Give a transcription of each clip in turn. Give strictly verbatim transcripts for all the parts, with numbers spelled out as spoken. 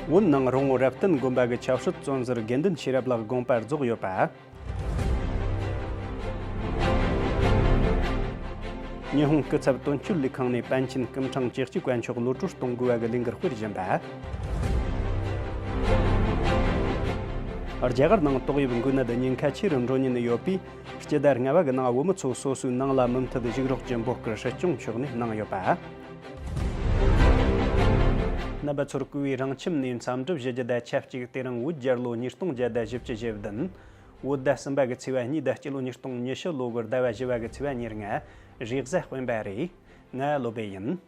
བོད་ནང་རོང་བོ་རབ་བརྟན་དགོན་པ་གི་ཆབ་སྲིད་བཙོན་ཟུར་དགེ་འདུན་ཤེས་རབ་ལགས་དགོངས་པ་རྫོགས་ཡོད་པ། ཉི་ཧོང་སྐུ་ཚབ་དོན་གཅོད་ལས་ཁང་ནས་པཎ་ཆེན་སྐུ་ཕྲེང་བཅུ་གཅིག་པ་མཆོག་གློད་བཀྲོལ་གཏོང་དགོས་པ་གི་ལས་འགུལ་སྤེལ་བཞིན་པ། རྒྱ་གར་ནང་ཏོག་དབྱིབས་འགོས་ནད་ཉེན་ཁ་ཆེ་རུ་འགྲོ་ཉེན་ཡོད་པས། སྤྱི་ཟླ་ལྔ་པ་གི་ནང་བོད་མི་ཚོ་སོ་སོའི་ནང་ལ་མུ་མཐུད་བཞུགས་རོགས་ཀྱི་འབོད་སྐུལ་སྲིད་སྐྱོང་མཆོག་ནས་གནང་ཡོད་པ། རྣམ་པ་ཚོར་བསྐུལ་བའི་རང་ཁྱིམ་ནས་འཚམས་འདྲི་ཞུ་རྒྱུ་དང་ཆབས་ཅིག་དེ་རིང་བོད་རྒྱལ་ལོ་ཉིས་སྟོང་བརྒྱ་དང་བཞི་བཅུ་ཞེ་བདུན། བོད་ཟླ་གསུམ་པ་གི་ཚེས་པ་གཉིས་དང་སྤྱི་ལོ་ཉིས་སྟོང་ཉི་ཤུ་ལོ་གི་ཟླ་བ་བཞི་བ་གི་ཚེས་པ་ཉེར་ལྔ། རེས་གཟའ་སྤེན་པ་རེད། ང་བློ་བྷེ་ཡིན།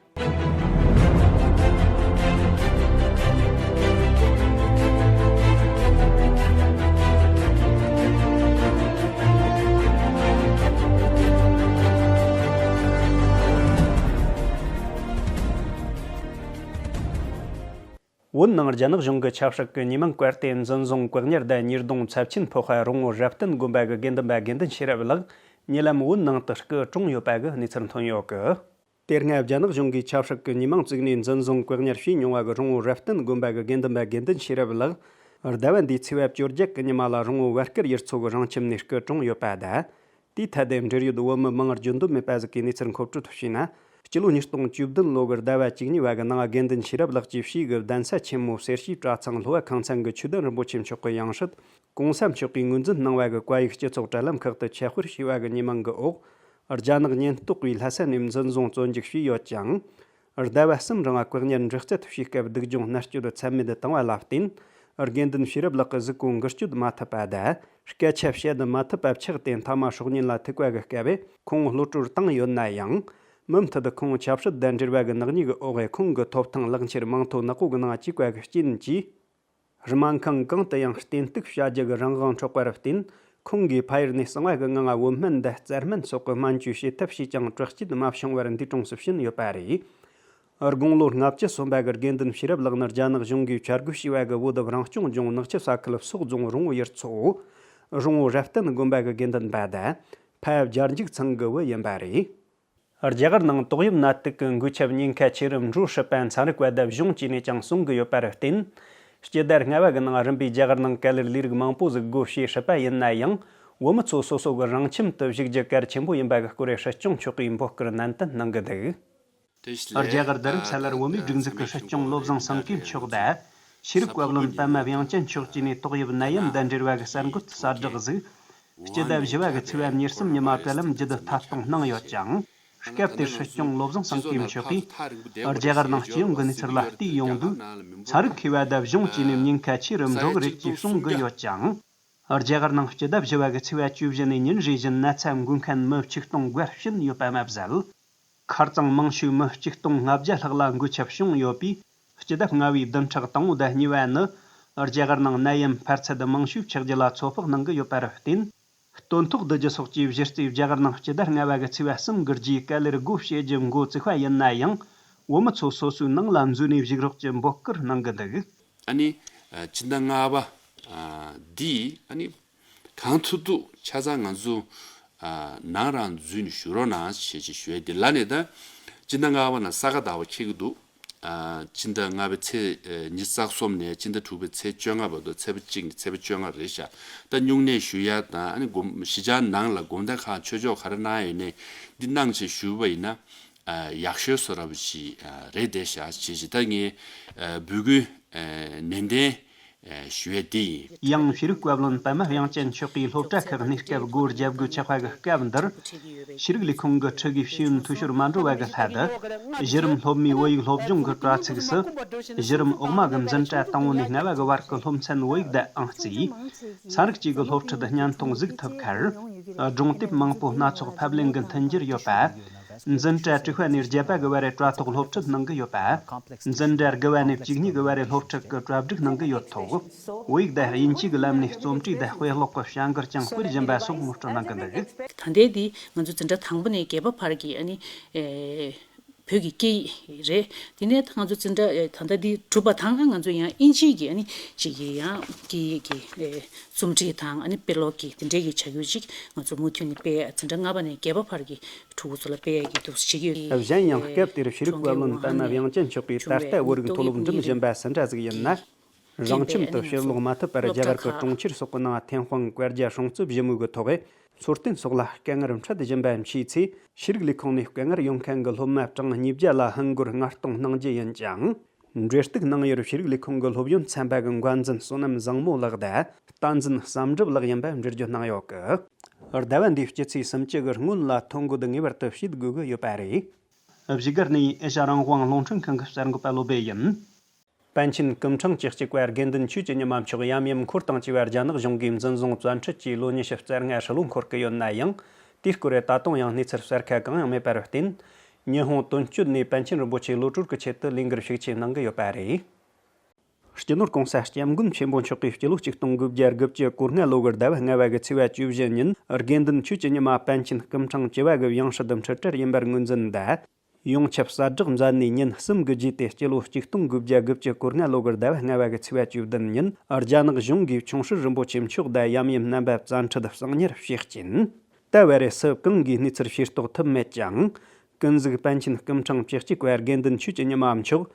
བོད་ནང་རྒྱ་ནག་གཞུང་གི་ཆབ་སྲིད་ཀྱི་ཉེས་མིང་བཀལ་ཏེ་འཛིན་བཟུང་བཀག་ཉར་དང་ཉེས་རྡུང་ཚབས་ཆེན་ཕོག་པ་རོང་བོ་རབ་བརྟན་དགོན་པ་གི་དགེ་འདུན་པ་དགེ་འདུན་ཤེས་རབ་ལགས་ཉེ་ལམ་བོད་ནང་དུ་སྐུ་གྲོངས་ཡོད་པ་གི་གནས་ཚུལ་ཐོན་ཡོད་གི། དེ་སྔ་རྒྱ་ནག་གཞུང་གིས་ཆབ་སྲིད་ཀྱི་ཉེས་མིང་བཙུགས་ནས་འཛིན་བཟུང་བཀག་ཉར་བྱས་མྱོང་བ་གི་རོང་བོ་རབ་བརྟན་དགོན་པ་གི་དགེ་འདུན་པ་དགེ་འདུན་ཤེས་རབ་ལགས་ཟླ་བ་འདིའི་ཚེས་པ་བཅོ་བརྒྱད་གི་ཉི་མ་ལ་རོང་བོ་བར་སྐལ་ཡུལ་ཚོ་གི་རང་ཁྱིམ་ནས་སྐུ་གྲོངས་ཡོད་པ་དང་། དེའི་ཐད་དུ་འབྲེལ་ཡོད་བོད་མི་མང་རྒྱུན་འདོད་མེད་པ་ཟིག་གིས་གནས་ཚུལ་མཁོ་སྤྲོད་བྱས་ན། སྤྱི་ལོ་ཉིས་སྟོང་བཅུ་བདུན་ལོ་གི་ཟླ་བ་བཅུ་གཉིས་པ་གི་ནང་དགེ་འདུན་ཤེས་རབ་ལགས་ཀྱིས་ཕྱིའི་གི་གདན་ས་ཆེན་མོ་སེར་བྱེས་གྲྭ་ཚང་ལྷོ་བ་ཁང་ཚན་གྱི་ཆོས་དོན་རིན་པོ་ཆེ་མཆོག་གི་ཡང་སྲིད་གོང་ས་མཆོག་གིས་ངོས་འཛིན་གནང་བ་གི་བཀའ་ཡིག་སྤྱི་ཚོགས་དྲ་ལམ་ཁག་ཏུ་ཁྱབ་སྤེལ་བྱས་པ་གི་ཉེས་མིང་གི་འོག་རྒྱ་ནག་ཉེན་རྟོག་པས་ལྷ་ས་ནས་འཛིན་བཟུང་བཙོན་འཇུག་བྱས་ཡོད་ཅིང་། ཟླ་བ་གསུམ་རིང་བཀག་ཉར་འདྲི་རྩད་བྱས་སྐབས་སྡུག་སྦྱོང་མནར་གཅོད་ཚད་མེད་བཏང་བ་ལ་བརྟེན། དགེ་འདུན་ཤེས་རབ་ལགས་ཀྱི་གཟུགས་པོ་འགུལ་སྐྱོད་མ་ཐུབ་པ་དང་། སྐད་ཆ་བཤད་མ་ཐུབ་པ་ཆགས་ཏེ་མཐའ་མ་སྲོག་ཉེན་ལ་ཐུག་པ་གི་སྐབས་ཁོང་གློད་བཀྲོལ་བཏང་ཡོད་ན་ཡང་། མུ་མཐུད་ཁོང་ཆབ་སྲིད་དང་འབྲེལ་བ་གི་ནག་ཉེས་ཀྱི་འོག་ཁོང་གི་ཐོབ་ཐང་ལག་འཁྱེར་མིང་ཐོ་ནག་པོ་གི་ནང་བཅུག་པ་གི་རྐྱེན་གྱིས། སྨན་ཁང་གང་དུ་ཡང་བསྟེན་གཏུག་བྱ་རྒྱུ་གི་རང་དབང་འཕྲོག་པར་བརྟེན། ཁོང་གིས་ཕ་ཡུལ་ནས་གསང་བ་གི་ངང་བོད་སྨན་དང་རྩྭ་སྨན་སོགས་ཀྱི་སྨན་བཅོས་བྱེད་ཐབས་བྱས་ཀྱང་དྲག་སྐྱེད་མ་བྱུང་བར་འདས་གྲོངས་སུ་ཕྱིན་ཡོད་པ་རེད། དགུང་ལོ་ལྔ་བཅུ་སོན་པ་གི་དགེ་འདུན་ཤེས་རབ་ལགས་ནི་རྒྱ་ནག་གཞུང་གིས་བཅའ་སྒོ་བྱས་པ་གི་བོད་རང་སྐྱོང་ལྗོངས་ནག་ཆུ་ས་ཁུལ་སོག་རྫོང་རོང་བོ་ཡུལ་ཚོ། རོང་བོ་རབ་བརྟན་དགོན་པ་གི་དགེ་འདུན་པ་དང་། ཕ་བྱར་འཇུག་ཚང་གི་བུ་ཡིན་པ་རེད། རྒྱ་གར་ནང་ཏོག་དབྱིབས་ནད་དུག་གི་འགོས་ཁྱབ་ཉེན་ཁ་ཆེ་རུ་འགྲོ་སྲིད་པ་ཚན་རིག་པ་དང་གཞུང་བཅས་ནས་ཀྱང་གསུང་གི་ཡོད་པར་བརྟེན། སྤྱི་ཟླ་ལྔ་པ་གི་ནང་རིམ་པས་རྒྱ་གར་ནང་ག་ལེར་ལས་རིགས་མང་པོ་ཟིག་སྒོ་ཕྱེ་སྲིད་པ་ཡིན་ན་ཡང་། བོད་མི་ཚོ་སོ་སོ་གི་རང་ཁྱིམ་དུ་བཞུགས་རྒྱུ་གལ་ཆེན་པོ་ཡིན་པ་གི་སྐོར་སྲིད་སྐྱོང་མཆོག་གིས་འབོད་སྐུལ་ནན་ཏན་གནང་གི་འདུག། རྒྱ་གར་རྡ་རམ་ས་ལར་བོད་མིའི་སྒྲིག་འཛུགས་ཀྱི་སྲིད་སྐྱོང་བློ་བཟང་སེང་གེ་མཆོག་དང་། ཤེས་རིག་བཀའ་བློན་པདྨ་དབྱངས་ཅན་མཆོག་བཅས་ནས་ཏོག་དབྱིབས་ནད་ཡམས་དང་འབྲེལ་བ་གི་གསར་འགོད་གསལ་བསྒྲགས་ཟིག། སྤྱི་ཟླ་བཞི་པ་གི་ཚེས་པ་ཉེར་གསུམ་ཉི་མ་དྲ་ལམ་བརྒྱུད་དུ་ཐད་གཏོང་གནང་ཡོད་ཅིང་། སྐབས་དེར་སྲིད་སྐྱོང་བློ་བཟང་སེང་གེ་མཆོག་གིས། རྒྱ་གར་ནང་སྤྱི་ཡོངས་ཀྱི་གནས་ཚུལ་ལ་བལྟས་ཡོང་དུས། ཚན་རིག་མཁས་པ་དང་གཞུང་བཅས་ནས་ཉེན་ཁ་ཆེ་རུ་འགྲོ་གི་རེད་ཅེས་གསུང་གི་ཡོད་ཅིང་། རྒྱ་གར་ནང་སྤྱི་ཟླ་བཞི་པ་གི་ཚེས་པ་བཅུ་བཞི་ནས་ཉིན་རེ་བཞིན་ན་ཚ་འགོས་མཁན་མི་ཆིག་སྟོང་བརྒལ་ཕྱིན་ཡོད་པ་མ་ཟད། ཁ་རྩང་མང་ཤོས་མི་ཆིག་སྟོང་ལྔ་བརྒྱ་ལྷག་ལ་འགོས་ཁྱབ་བྱུང་ཡོད་པས། སྤྱི་ཟླ་ལྔ་པའི་བདུན་ཕྲག་དང་པོ་དང་གཉིས་པ་ནི། རྒྱ་གར་ནང་ནད་ཡམས་འཕར་ཚད་མང་ཤོས་ཆགས་རྒྱུ་ལ་ཚོད་དཔག་གནང་གི་ཡོད་པར་བརྟེན། སྟོན་ཐོག་བསྡུ་རྒྱུ་སོགས་ཀྱི་གཞི་རྩའི་རྒྱ་གར་ནང་སྤྱི་ཟླ་ལྔ་པ་གི་ཚེས་པ་གསུམ་གི་རྗེས་ག་ལེར་སྒོ་ཕྱེ་རྒྱུ་འགོ་བཙུགས་པ་ཡིན་ན་ཡང་། བོད་མི་ཚོ་སོ་སོའི་ནང་ལ་འཛུལ་ནས་བཞུགས་རོགས་ཀྱི་འབོད་སྐུལ་གནང་གི་འདུག། ཨ་ནི། ཨ། སྤྱི་ཟླ་ལྔ་པ། ཨ། འདི་ཨ་ནི་གང་ཐུབ་ཐུབ་ཆ་ཚང་ང་ཚོ། ཨ། ནང་རང་འཛུལ་ནས་བཞུགས་རོགས་གནང་ཞེས་ཅིག་ཞུ་ཡ་འདི་ལ་ནས་ད། སྤྱི་ཟླ་ལྔ་པ་ནང་ས་ག་ཟླ་བ་འཁེལ་གི་འདུག། ཨ། སྤྱི་ཟླ་ལྔ་པའི་ཚེས་ཉི་ཤུ་རྩ་གསུམ་ནས་སྤྱི་ཟླ་དྲུག་པའི་ཚེས་བཅོ་ལྔ་བར་དུ་ཚེས་པ་གཅིག་ནས་ཚེས་པ་བཅོ་ལྔ་རེད་ཤག། ད་སྨྱུང་གནས་ཞུ་ཡ་དང་ཨ་ནི་དགོན་གཞིས་ཆགས་ནང་ལ་དགོང་དག་གང་ཆོས་ཕྱོགས་ག་རེ་གནང་ཡོད་ནས་འདི་གནང་བྱས་ཞུས་པ་ཡིན་ན། ཨ། ཡག་ཤོས་བཟོ་འདྲ་པོ་ཞིག་ཨ། རེད་བསྡད་ཤག་ཞེས་ཞེས་ད་ངས་ཨ། འབོད་སྐུལ་ཨ། ནན་ཏན་ཨ། ཞུ་ཡས་དེ་ཡིན། ཡང་ཤེས་རིག་བཀའ་བློན་པདྨ་དབྱངས་ཅན་མཆོག་གིས་སློབ་གྲྭ་ཁག་གནས་སྐབས་སྒོ་བརྒྱབ་དགོས་ཆགས་པ་གི་སྐབས་འདིར། ཤེས་རིག་ལས་ཁུངས་ཀྱི་ཁྲི་གིས་ཤེས་ཡོན་འཐུས་ཤོར་མ་འགྲོ་བ་གི་སླད་དུ། གཞི་རིམ་སློབ་མའི་བོད་ཡིག་སློབ་སྦྱོང་གི་དྲ་ཚིགས་སུ། གཞི་རིམ་འོག་མ་གི་འཛིན་གྲྭ་དང་པོ་ནས་ལྔ་པ་གི་བར་གྱི་སློབ་ཚན་བོད་ཡིག་དང་ཨང་རྩིས། ཚན་རིག་བཅས་ཀྱི་སློབ་ཁྲིད་སྙན་ཐོ་གཟིགས་ཐུབ་ཁར། སྒྲུང་དེབ་མང་པོ་སྣ་ཚོགས་ཕབ་ལེན་གྱི་མཐུན་འགྱུར་ཡོད་པ། འཛིན་གྲྭ་དྲུག་པ་ནས་བརྒྱད་པ་གི་བར་རེ་དྲ་ཐོག་སློབ་ཁྲིད་གནང་གི་ཡོད་པ། འཛིན་གྲྭ་དགུ་པ་ནས་བཅུ་གཉིས་གི་བར་རེ་སློབ་ཁྲིད་ཀྱི་གྲ་སྒྲིག་གནང་གི་ཡོད་ཐོག། བོད་ཡིག་དང་དབྱིན་ཇི་གི་ལམ་ནས་རྩོམ་བྲིས་དང་དཔེ་ཀློག་གི་བྱ་འགུལ་ཀྱང་སྤེལ་བཞིན་པ་སོགས་ངོ་སྤྲོད་གནང་གི་འདུག། ད་ལྟའི་འདི་ང་ཚོ་འཛིན་གྲྭ་དང་པོ་ནས་བརྒྱད་པ་བར་གྱི་ཨ་ནི། ཨེ། བོད་ཀྱི་སྐད་ཡིག་རེད། དེ་ནས་ད་ང་ཚོ་འཛིན་གྲྭ་ཨེ། ད་ལྟ་འདི་གྲུབ་པ་དང་ང་ཚོ་ཡང་དབྱིན་ཇིའི་གི་ཨ་ནི་ཅིག་གི་ཡང་སྐད་ཡིག་གི་ཨེ། རྩོམ་བྲིས་དང་ཨ་ནི་དཔེ་ཀློག་གི་དེ་འདྲའི་གི་བྱ་འགུལ་ཅིག་ང་ཚོ་མུ་མཐུད་ནས་སྤེལ་ཡ། འཛིན་གྲྭ་ལྔ་པ་ནས་བརྒྱད་པ་བར་གྱི་ཕྲུ་གུ་ཚོ་ལ་སྤེལ་ཡ་གི་འདུག་བྱེད་ཀྱི་ཡོད། གཞན་ཡང་སྐབས་དེར་ཤེས་རིག་བཀའ་བློན་པདྨ་དབྱངས་ཅན་མཆོག་གིས་ད་ལྟ་བོད་རིགས་མཐོ་སློབ་འགྲིམ་བཞིན་པ་སུ་འདྲ་ཟིག་ཡིན་ན། རང་ཁྱིམ་དུ་ཕྱིར་ལོག་མ་ཐུབ་པར་རྒྱ་གར་གྱི་གྲོང་ཁྱེར་སོག་པོའི་ནང་ཐེན་ཧྥང་བཀའ་རྒྱ་སྲུང་བརྩི་བཞི་མོ་གི་ཐོག་འཚོ་རྟེན་སོགས་ལ་དཀའ་ངལ་འཕྲད་བཞིན་པ་མཆིས་ཚེ། ཤེས་རིག་ལས་ཁུངས་ནས་དཀའ་ངལ་ཡོད་མཁན་གྱི་སློབ་མ་གྲངས་ཉིས་བརྒྱ་ལ་ཧིན་སྒོར་ལྔ་སྟོང་གནང་རྒྱུ་ཡིན་ཅིང་། འབྲེལ་གཏུག་གནང་ཡུལ་ཤེས་རིག་ལས་ཁུངས་ཀྱི་སློབ་ཡོན་ཚན་པ་གི་འགན་འཛིན་བསོད་ནམས་བཟང་མོ་ལགས་དང་། བསྟན་འཛིན་བསམ་གྲུབ་ལགས་ཡིན་པ་འགྲེལ་བརྗོད་གནང་ཡོད་ཀི། ཟླ་བ་འདིའི་སྤྱི་ཚེས་སུམ་ཅུ་གི་སྔོན་ལ་ཐོ་འགོད་ངེས་པར་དུ་བྱེད་དགོས་ཀྱི་ཡོད་པ་རེད། བཞུགས་སྒར་ནས་ཨེ་ཤ་རང་དབང་རླུང་འཕྲིན་ཁང་གི་གསར་འགོད་པ་བློ་བྷེ་ཡིན། པཎ་ཆེན་སྐུ་ཕྲེང་བཅུ་གཅིག་པ་དགེ་འདུན་ཆོས་ཀྱི་ཉི་མ་མཆོག་ཡམ་ཡུམ་འཁོར་དང་བཅས་པ་རྒྱ་ནག་གཞུང་གིས་འཛིན་བཟུང་བཙན་ཁྲིད་ཀྱིས་ལོ་ཉི་ཤུ་རྩ་ལྔ་ཧྲིལ་བོ་འཁོར་གྱི་ཡོད་ན་ཡང་། དེའི་སྐོར་ད་དུང་ཡང་གནས་ཚུལ་གསལ་ཁ་གང་ཡང་མེད་པར་བརྟེན། ཉི་ཧོང་དོན་གཅོད་ནས་པཎ་ཆེན་རིན་པོ་ཆེ་གློད་གྲོལ་གྱི་ཆེད་དུ་ལས་འགུལ་ཤུགས་ཆེ་གནང་གི་ཡོད་པ་རེད། སྤྱི་ནོར་༸གོང་ས་༸སྐྱབས་མགོན་ཆེན་པོ་མཆོག་གིས་སྤྱི་ལོ་ཆིག་སྟོང་དགུ་བརྒྱ་དགུ་བཅུ་གོ་ལྔ་ལོ་གི་ཟླ་བ་ལྔ་པ་གི་ཚེས་པ་བཅུ་བཞི་ཉིན་དགེ་འདུན་ཆོས་ཀྱི་ཉི་མ་པཎ་ཆེན་སྐུ་ཕྲེང་བཅུ་པ་གི་ཡང་སྲིད་འཁྲུལ་བྲལ་ཡིན་པར་ངོས་འཛིན་དང་། ཡོངས་ཁྱབ་གསལ་བསྒྲགས་མཛད་ནས་ཉིན་གསུམ་གྱི་རྗེས་ཏེ་སྤྱི་ལོ་ཆིག་སྟོང་དགུ་བརྒྱ་དགུ་བཅུ་གོ་ལྔ་ལོ་གི་ཟླ་བ་ལྔ་པ་གི་ཚེས་པ་བཅུ་བདུན་ཉིན་རྒྱ་ནག་གཞུང་གིས་ཆུང་སྲིད་རིན་པོ་ཆེ་མཆོག་དང་ཡམ་ཡུམ་རྣམ་པ་བཙན་ཁྲིད་གསང་ཉར་བྱས་རྐྱེན། ད་བར་སུ་གང་གིས་གནས་ཚུལ་ཤེས་རྟོགས་ཐུབ་མེད་ཅིང་། ཀུན་གཟིགས་པཎ་ཆེན་སྐུ་ཕྲེང་བཅུ་གཅིག་པ་དགེ་འདུན་ཆོས་ཀྱི་ཉི་མ་མཆོག་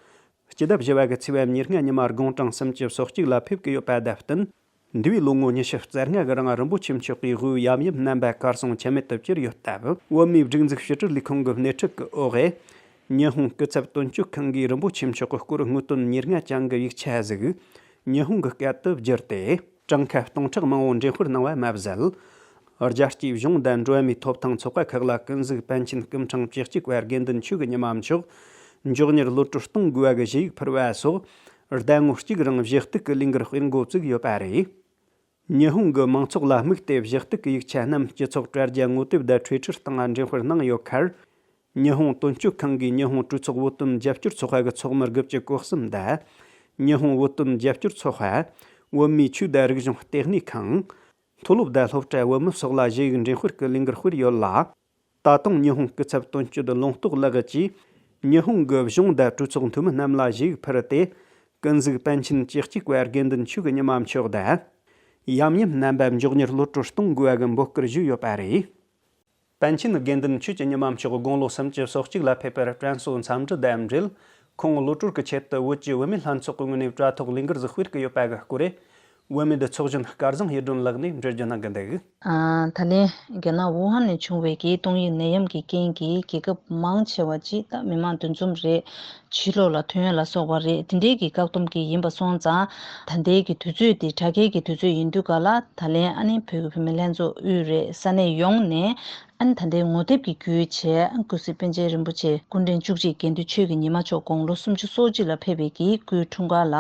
སྤྱི་ཟླ་བཞི་པ་གི་ཚེས་པ་ཉེར་ལྔ་ཉི་མ་དགུང་གྲངས་སུམ་ཅུ་སོ་གཅིག་ལ་ཕེབས་ཀྱི་ཡོད་པ་དང་བསྟུན། འདས་པའི་ལོ་ངོ་ཉི་ཤུ་རྩ་ལྔ་གི་རིང་རིན་པོ་ཆེ་མཆོག་གིས་དབུས་ཡབ་ཡུམ་རྣམ་པ་གར་སོང་ཆ་མེད་དུ་གྱུར་ཡོད་སྟབས། བོད་མིའི་སྒྲིག་འཛུགས་ཕྱི་དྲིལ་ལས་ཁུངས་ཀྱི་སྣེ་ཁྲིད་ཀྱི་འོག་ཉི་ཧོང་སྐུ་ཚབ་དོན་གཅོད་ཁང་གིས་རིན་པོ་ཆེ་མཆོག་གི་སྐོར་དངོས་དོན་ཉེར་ལྔ་ཅན་གྱི་ཡིག་ཆ་ཟིག་ཉི་ཧོང་གི་སྐད་དུ་བསྒྱུར་ཏེ། གྲངས་ཀ་སྟོང་ཕྲག་མང་བོ་འགྲེམས་སྤེལ་གནང་བ་མ་ཟད། རྒྱལ་སྤྱིའི་གཞུང་དང་འགྲོ་བ་མིའི་ཐོབ་ཐང་ཚོགས་པ་ཁག་ལ་ཀུན་གཟིགས་པཎ་ཆེན་སྐུ་ཕྲེང་བཅུ་གཅིག་པ་དགེ་འདུན་ཆོས་ཀྱི་ཉི་མ་མཆོག་མགྱོགས་མྱུར་གློད་གྲོལ་གཏོང་དགོས་པ་གི་ཞུ་ཡིག་ཕུལ་བ་སོགས། ཟླ་ངོ་གཅིག་རིང་གཞི་གཏུག་གི་ལས་འགུལ་སྤེལ་འགོ་བཙུགས་ཡོད་པ་རེད། ཉི་ཧོང་གི་མང་ཚོགས་ལ་དམིགས་ཏེ་གཞི་གཏུག་གི་ཡིག་ཆ་རྣམས་སྤྱི་ཚོགས་དྲ་རྒྱ་ངོ་དེབ་དང་འཕྲུལ་ཁྲིད་སྟེང་འགྲེམས་སྤེལ་གནང་ཡོད་ཁར། ཉི་ཧོང་དོན་གཅོད་ཁང་གིས་ཉི་ཧོང་གྲོས་ཚོགས་བོད་དོན་རྒྱབ་སྐྱོར་ཚོགས་པ་གི་ཚོགས་མི་དགུ་བཅུ་གོ་གསུམ་དང་། ཉི་ཧོང་བོད་དོན་རྒྱབ་སྐྱོར་ཚོགས་པ། བོད་མིའི་ཆོས་དང་རིག་གཞུང་ལྟེ་གནས་ཁང་། མཐོ་སློབ་དང་སློབ་གྲྭ་བོད་མི་སོགས་ལ་ཞུ་ཡིག་འགྲེམས་སྤེལ་གྱི་ལས་འགུལ་སྤེལ་ཡོད་ལ། ད་དུང་ཉི་ཧོང་སྐུ་ཚབ་དོན་གཅོད་ལུང་རྟོགས་ལགས་ཀྱིས། ཉི་ཧོང་གི་གཞུང་དང་གྲོས་ཚོགས་འཐུས་མི་རྣམས་ལ་ཞུ་ཡིག་ཕུལ་ཏེ། ཀུན་གཟིགས་པཎ་ཆེན་བཅུ་གཅིག་པ་དགེ་འདུན་ཆོས་ཀྱི་ཉི་མ་མཆོག་དང་། ཡབ་ཡུམ་རྣམ་པ་མགྱོགས་མྱུར་གློད་གྲོལ་གཏོང་དགོས་པ་གི་འབོད་སྐུལ་ཞུས་ཡོད་པ་རེད། པཎ་ཆེན་དགེ་འདུན་ཆོས་ཀྱི་ཉི་མ་མཆོག་དགུང་ལོ་སུམ་ཅུ་སོ་གཅིག་ལ་ཕེབས་པར་དྲན་གསོ་འཚམས་འདྲི་དང་འབྲེལ། ཁོང་གློད་གྲོལ་གྱི་ཆེད་དུ་བོད་ཀྱི་བུད་མེད་ལྷན་ཚོགས་ཀྱི་ངོས་ནས་དྲ་ཐོག་ལས་འགུལ་ཟིག་སྤེལ་གྱི་ཡོད་པ་གི་སྐོར། བུད་མེད་ཚོགས་གཞོན་སྐལ་བཟང་ཡེ་སྒྲོན་ལགས་ནས་འགྲེལ་བརྗོད་གནང་གི་འདུག། ཨ། ད་ལན་རྒྱ་ནག་ཝུ་ཧན་ནས་བྱུང་བའི་གི་ཏོག་དབྱིབས་ནད་ཡམས་ཀྱི་རྐྱེན་གྱིས་རྒྱལ་ཁབ་མང་ཆེ་བ་ཅིག་ད་མི་མང་འདུ་འཛོམས་རེད། ཕྱི་ལོགས་ལ་ཐོན་ཡ་ལ་སོགས་པ་རེད། དེ་འདྲའི་གི་བཀག་སྡོམ་གྱི་ཡིན་པ་སོང་ཙང་། ད་ལྟའི་གི་དུས་ཚོད་དེ་དྲག་སྐྱེད་ཀྱི་དུས་ཚོད་ཡིན་དུས་ག་ལ་ད་ལན་ཨ་ནི་བོད་ཀྱི་བུད་མེད་ལྷན་ཚོགས་དབུས་རེད། ས་གནས་ཡོངས་ནས། ཨ་ནི་ད་ལྟའི་ངོ་དེབ་ཀྱི་བརྒྱུད་བྱས། ཨ། སྐུ་གཟུགས་པཎ་ཆེན་རིན་པོ་ཆེ་སྐུ་ཕྲེང་བཅུ་གཅིག་དགེ་འདུན་ཆོས་ཀྱི་ཉི་མ་མཆོག་དགུང་ལོ་སུམ་ཅུ་སོ་གཅིག་ལ་ཕེབས་པའི་གི་སྐུའི་འཁྲུངས་སྐར་ལ།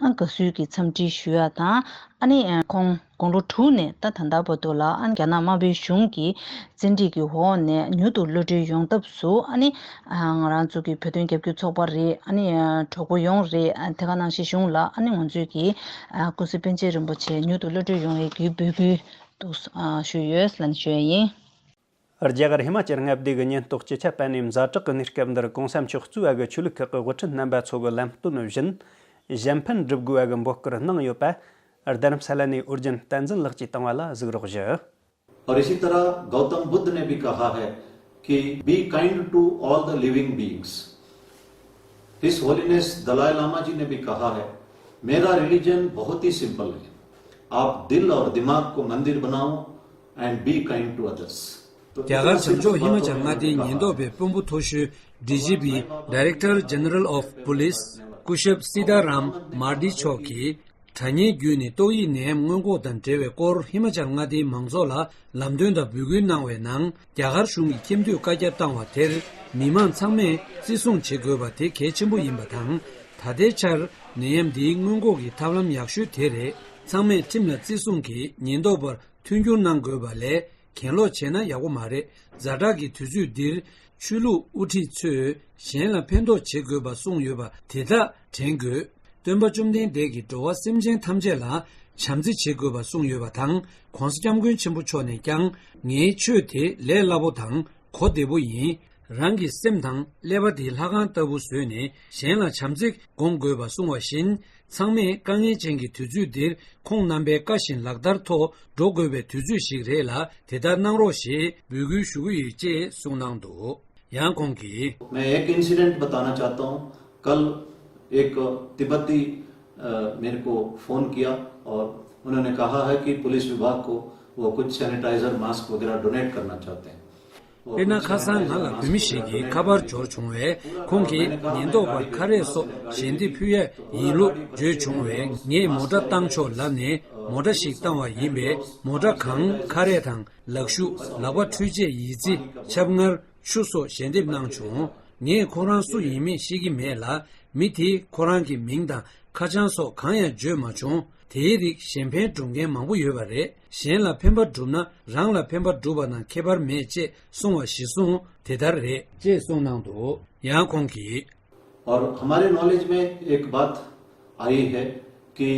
ཨ། དགའ་བསུའི་གི་འཚམས་འདྲི་ཞུ་ཡ་དང་། ཨ་ནི་ཁོང་དགུང་ལོ་དྲུག་ནས་ད་ད་ལྟ་བར་དུ་ལ། ཨ། རྒྱ་ནག་དམར་པོའི་གཞུང་གི་བཙན་ཁྲིད་ཀྱི་འོག་ནས་མྱུར་དུ་གློད་གྲོལ་ཡོང་ཐབས་སུ། ཨ་ནི་ང་རང་ཚོ་གི་བོད་དོན་རྒྱབ་སྐྱོར་ཚོགས་པ་རེད། ཨ་ནི་གྲོགས་པོ་ཡོངས་རེད། ཨ། དེ་ག་ནང་བཞིན་གཞུང་ལ། ཨ་ནི་ང་ཚོས་ཀྱི་སྐུ་གཟུགས་པཎ་ཆེན་རིན་པོ་ཆེ་མྱུར་དུ་གློད་གྲོལ་ཡོང་བའི་གི་འབོད་སྐུལ་འདུག་ཞུས་ཡོད་ལབ་ནས་ཞུ་ཡ་ཡིན། རྒྱ་གར་ཧི་མ་ཅལ་མངའ་སྡེ་གི་ཉེན་རྟོག་སྤྱི་ཁྱབ་པ་ནས་ཛ་དྲག་གི་གནས་སྐབས་འདིར་གོང་ས་མཆོག་གཙོས་པ་གི་ཆོས་ལུགས་ཁག་གི་དབུ་ཁྲིད་རྣམ་པ་ཚོ་གི་ལམ་སྟོན་བཞིན། གཞན་ཕན་སྒྲུབ་དགོས་པ་གི་འབོད་སྐུལ་གནང་ཡོད་པ། རྡ་རམ་ས་ལ་ནས་ཨོ་རྒྱན་བསྟན་འཛིན་ལགས་ཀྱིས་བཏང་བ་ལ་གཟིགས་རོགས་ཞུ། और इसी तरह गौतम बुद्ध ने भी कहा है कि be kind to all the living beings। His holiness Dalai Lama ji ने भी कहा है, मेरा रिलीजन बहुत ही सिंपल है, आप दिल और दिमाग को मंदिर बनाओ and be kind to others। རྒྱ་གར་བྱང་ཕྱོགས་ཧི་མ་ཅལ་མངའ་སྡེའི་ཉེན་རྟོག་པའི་དཔོན་པོ་མཐོ་ཤོས་ཌི་ཇི་པི་Director General of Police སྐུ་ཞབས་སི་ཏཱ་རམ་མར་ཌི་མཆོག་གིས། དྲ་བརྙན་བརྒྱུད་ནས་ཏོག་དབྱིབས་ནད་ཡམས་སྔོན་འགོག་དང་འབྲེལ་བའི་སྐོར་ཧི་མ་ཅལ་མངའ་སྡེའི་མང་ཚོགས་ལ་ལམ་སྟོན་དང་འབོད་སྐུལ་གནང་བའི་ནང་། རྒྱ་གར་གཞུང་གིས་ཁྱིམ་སྡོད་བཀའ་རྒྱ་བཏང་བ་དེར་མི་མང་ཚང་མས་བརྩི་སྲུང་བྱེད་དགོས་པ་དེ་གལ་ཆེན་པོ་ཡིན་པ་དང་། ད་ལྟའི་ཆར་ནད་ཡམས་འདིའི་སྔོན་འགོག་གི་ཐབས་ལམ་ཡག་ཤོས་དེ་རེད། ཚང་མས་ཁྲིམས་ལ་བརྩི་སྲུང་གིས་ཉེན་རྟོག་པར་མཐུན་འགྱུར་གནང་དགོས་པ་ལས་གྱེན་ལོག་བྱས་ན་ཡག་པོ་མ་རེད། ཛ་དྲག་གི་དུས་ཚོད་འདིར་ཆོས་ལུགས་དབུ་ཁྲིད་ཚོས་གཞན་ལ་ཕན་ཐོགས་བྱེད་དགོས་པ་གསུངས་ཡོད་པ་དེ་དག་དྲན་དགོས། སྟོན་པ་བཅོམ་ལྡན་འདས་ཀྱིས་འགྲོ་བ་སེམས་ཅན་ཐམས་ཅད་ལ་བྱམས་བརྩེ་བྱེད་དགོས་པ་གསུངས་ཡོད་པ་དང་། ༸གོང་ས་༸སྐྱབས་མགོན་ཆེན་པོ་མཆོག་ནས་ཀྱང་། ངའི་ཆོས་དེ་ལས་སླ་པོ་དང་གོ་བདེ་པོ་ཡིན། རང་གི་སེམས་དང་ཀླད་པ་དེ་ལྷ་ཁང་ལྟ་བུ་བཟོས་ནས་གཞན་ལ་བྱམས་བརྩེ་སྒོམ་དགོས་པ་གསུངས་པ་བཞིན། ཚང་མས་དཀའ་ངལ་ཅན་གྱི་དུས་ཚོད་འདིར་ཁོང་རྣམ་པའི་བཀའ་བཞིན་ལག་བསྟར་ཐོག་འགྲོ་དགོས་པའི་དུས་ཚོད་ཞིག་རེད་ལ། དེ་ལྟར་གནང་རོགས་ཞེས་འབོད་སྐུལ་ཞུ་གི་ཡོད་ཅེས་གསུངས་གནང་འདུག། ཡང་ཁོང་གིས། मैं एक इंसिडेंट बताना चाहता हूँ। कल एक तिब्बती, अ, अ, मेरे को फ़ोन किया और उन्होंने कहा है कि पुलिस विभाग को वो कुछ सैनिटाइजर, मास्क वगैरह डोनेट करना चाहते हैं। དཔེར་ན། ཁ་སང་ང་ལ་བོད་མི་ཞིག་གིས་ཁ་པར་འབྱོར་བྱུང་བས། ཁོང་གིས་ཉེན་རྟོག་པར་ཁ་རས་སོགས་ཞལ་འདེབས་ཕུལ་ཡས་ཡིན་ལུགས་བརྗོད་བྱུང་བས། ངས་མོ་ཊ་བཏང་ཆོག་ལབ་ནས་མོ་ཊ་ཞིག་བཏང་བ་ཡིན་པས། མོ་ཊ་གང་ཁ་རས་དང་ལག་ཤུབས། ལག་པ་འཁྲུད་ཆས་ཡི་ཙི། ཆབ་མངར། ཆུ་སོགས་ཞལ་འདེབས་གནང་བྱུང་། ངས་ཁོ་རང་སུ་ཡིན་མིན་ཤེས་ཀྱི་མེད་ལ། མི་དེས་ཁོ་རང་གི་མིང་དང་ཁ་བྱང་སོགས་གང་ཡང་བརྗོད་མ་བྱུང་། དེའི་རིགས་གཞན་ཕན་སྒྲུབ་མཁན་མང་པོ་ཡོད་པ་རེད། གཞན་ལ་ཕན་པ་བསྒྲུབས་ན་རང་ལ་ཕན་པ་བསྒྲུབས་པ་དང་ཁྱད་པར་མེད་ཅེས་གསུངས་པ་གཞིར་བཟུང་དེ་ལྟར་རེད། ཅེས་གསུངས་གནང་འདུག་ཡང་ཁོང་གིས། और हमारे नॉलेज में एक बात आई है कि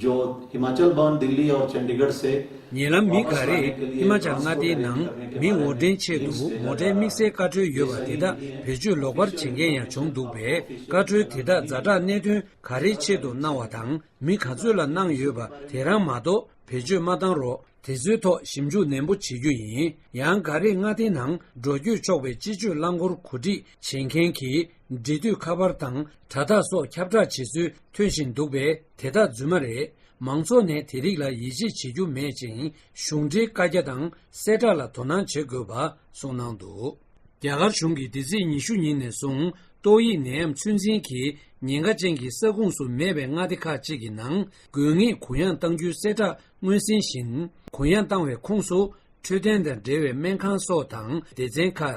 जो हिमाचल बॉन्ड दिल्ली और चंडीगढ़ से ཉེ་ལམ་མི་འགའ་རེས་ཧི་མ་ཅལ་མངའ་སྡེའི་ནང་མི་དབོར་འདྲེན་ཆེད་དུ་མོ་ཊའི་དམིགས་བསལ་བཀའ་འཁྲོལ་ཡོད་པ་དེ་དག་བེད་སྤྱོད་ལོག་པར་བྱེད་མཁན་ཡང་བྱུང་འདུག་པས། བཀའ་འཁྲོལ་དེ་དག་ཛ་དྲག་གནད་དོན་ག་རེའི་ཆེད་དུ་གནང་བ་དང་། མི་ག་ཚོད་ལ་གནང་ཡོད་པ་དེ་རང་མ་གཏོགས་བེད་སྤྱོད་མ་བཏང་རོགས། དེ་ཚོའི་ཐོག་ཞིབ་འཇུག་ནན་པོ་བྱེད་རྒྱུ་ཡིན། ཡང་འགའ་རེས་མངའ་སྡེའི་ནང་འགྲོ་སྐྱོད་ཆོག་པའི་སྤྱི་སྤྱོད་རླངས་འཁོར་གོ་སྒྲིག་བྱེད་མཁན་གྱི་འབྲེལ་མཐུད་ཁ་པར་དང་དྲ་ཐག་སོགས་ཁྱབ་བསྒྲགས་བྱེད་ཚུལ་ཐོན་བཞིན་འདུག་པས། དེ་དག་རྫུན་མ་རེད། མང་ཚོགས་ནས་དེ་རིགས་ལ་ཡིད་ཆེས་བྱེད་རྒྱུ་མེད་ཅིང་། གཞུང་འབྲེལ་བཀའ་རྒྱ་དང་གསལ་བསྒྲགས་ལ་དོ་སྣང་བྱེད་དགོས་པ་གསུངས་གནང་འདུག་རྒྱ་གར་གཞུང་གིས་འདི་ཚེས་ཉི་ཤུ་ཉིན་ནས་བཟུང་ཏོག་དབྱིབས་ནད་ཡམས་ཚོད་འཛིན་གྱི་ཉེན་ཁ་ཅན་གྱི་ས་ཁོངས་སུ་མེད་པའི་མངའ་སྡེ་ཁག་ཅིག་གི་ནང་དགོས་ངེས་གུ་ཡངས་གཏང་རྒྱུའི་གསལ་བསྒྲགས། སྔོན་ཟིན་བཞིན་གུ་ཡངས་བཏང་བའི་ཁོངས་སུ་འཕྲོད་བསྟེན་དང་འབྲེལ་བའི་སྨན་ཁང་སོགས་དང་སྡེ་ཚན་ཁག་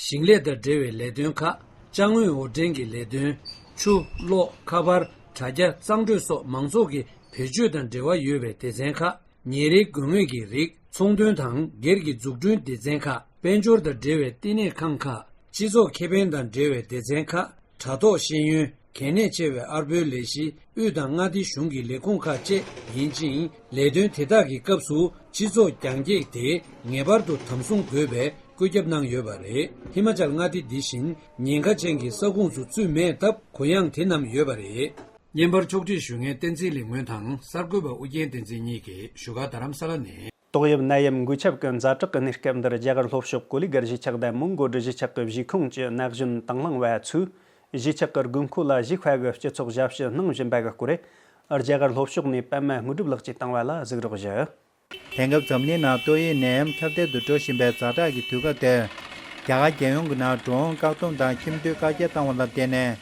ཞིང་ལས་དང་འབྲེལ་བའི་ལས་དོན་ཁག་ཅ་དངོས་དབོར་འདྲེན་གྱི་ལས་དོན། ཆུ་གློག་ཁ་པར། དྲ་རྒྱ། གཙང་སྤྲོད་སོགས་མང་ཚོགས་ཀྱི་བེད་སྤྱོད་དང་འབྲེལ་བ་ཡོད་པའི་སྡེ་ཚན་ཁག་ཉིན་རེའི་དགོས་ངེས་ཀྱི་རིགས། ཚོང་དོན་དང་སྒེར་གྱི་འཛུགས་སྐྲུན་སྡེ་ཚན་ཁག་དཔལ་འབྱོར་དང་འབྲེལ་བའི་བསྟི་གནས་ཁང་ཁག་སྤྱི་ཚོགས་ཁེ་ཕན་དང་འབྲེལ་བའི་སྡེ་ཚན་ཁག་དྲ་ཐོག་ཤེས་ཡོན། གལ་གནད་ཆེ་བའི་ཨར་པོའི་ལས་གཞི། དབུས་དང་མངའ་སྡེ་གཞུང་གི་ལས་ཁུངས་ཁག་བཅས་ཡིན་ཅིང་། ལས་དོན་དེ་དག་གི་སྐབས་སུ་སྤྱི་ཚོགས་རྒྱང་སྐྱེད་དེ་ངེས་པར་དུ་དམ་བཟུང་དགོས་པའི་བཀོད་ཁྱབ་གནང་ཡོད་པ་རེད། ཧི་མ་ཅལ་མངའ་སྡེ་འདི་བཞིན་ཉེན་ཁ་ཅན་གྱི་ས་ཁོངས་སུ་ཚུད་མེད་སྟབས། གུ་ཡངས་དེ་རྣམས་ཡོད་པ་རེད། བརྙན་པར་ཕྱོགས་སྒྲིག་ཞུ་མཁན་བསྟན་འཛིན་ལེགས་སྨོན་དང་གསར་འགོད་པ་ཨུ་རྒྱན་བསྟན་འཛིན་གཉིས་ཀྱིས་བཞུགས་སྒར་རྡ་རམ་ས་ལ་ནས། ཏོག་དབྱིབས་ནད་ཡམས་འགོས་ཁྱབ་ཀྱི་ཛ་དྲག་གི་གནས་སྐབས་འདིར། རྒྱ་གར་ལྷོ་ཕྱོགས་ཀོ་ལི་གྷལ་གཞིས་ཆགས་དང་མོན་གྷོ་གྲུ་གཞི་ཆགས་ཀྱི་གཞིས་ཁོངས་ཀྱི་ན་གཞོན་དང་བླངས་པ་ཚོས་གཞིས་ཆགས་ཀྱི་དགོས་མཁོ་ལ་གཞིས་ཁ་གི་སྤྱི་ཚོགས་ཞབས་ཞུ་གནང་བཞིན་པ་གི་སྐོར། རྒྱ་གར་ལྷོ་ཕྱོགས་ནས་པད་མ་དངོས་གྲུབ་ལགས་ཀྱིས་བཏང་བ་ལ་གཟིགས་རོགས་ཞུ། དེང་སྐབས་འཛམ་གླིང་ནང་ཏོག་དབྱིབས་ནད་ཡམས་ཁྱབ་གདལ་དུ་འགྲོ་བཞིན་པའི་ཛ་དྲག་གི་དུས་སྐབས་འདིར། རྒྱ་གར་རྒྱལ་ཡོངས་ཀྱི་ནང་འགྲོ་འོང་བཀག་སྡོམ་དང་ཁྱིམ་སྡོད་བཀག་རྒྱ་བཏང་བ་ལ་བརྟེན་ནས།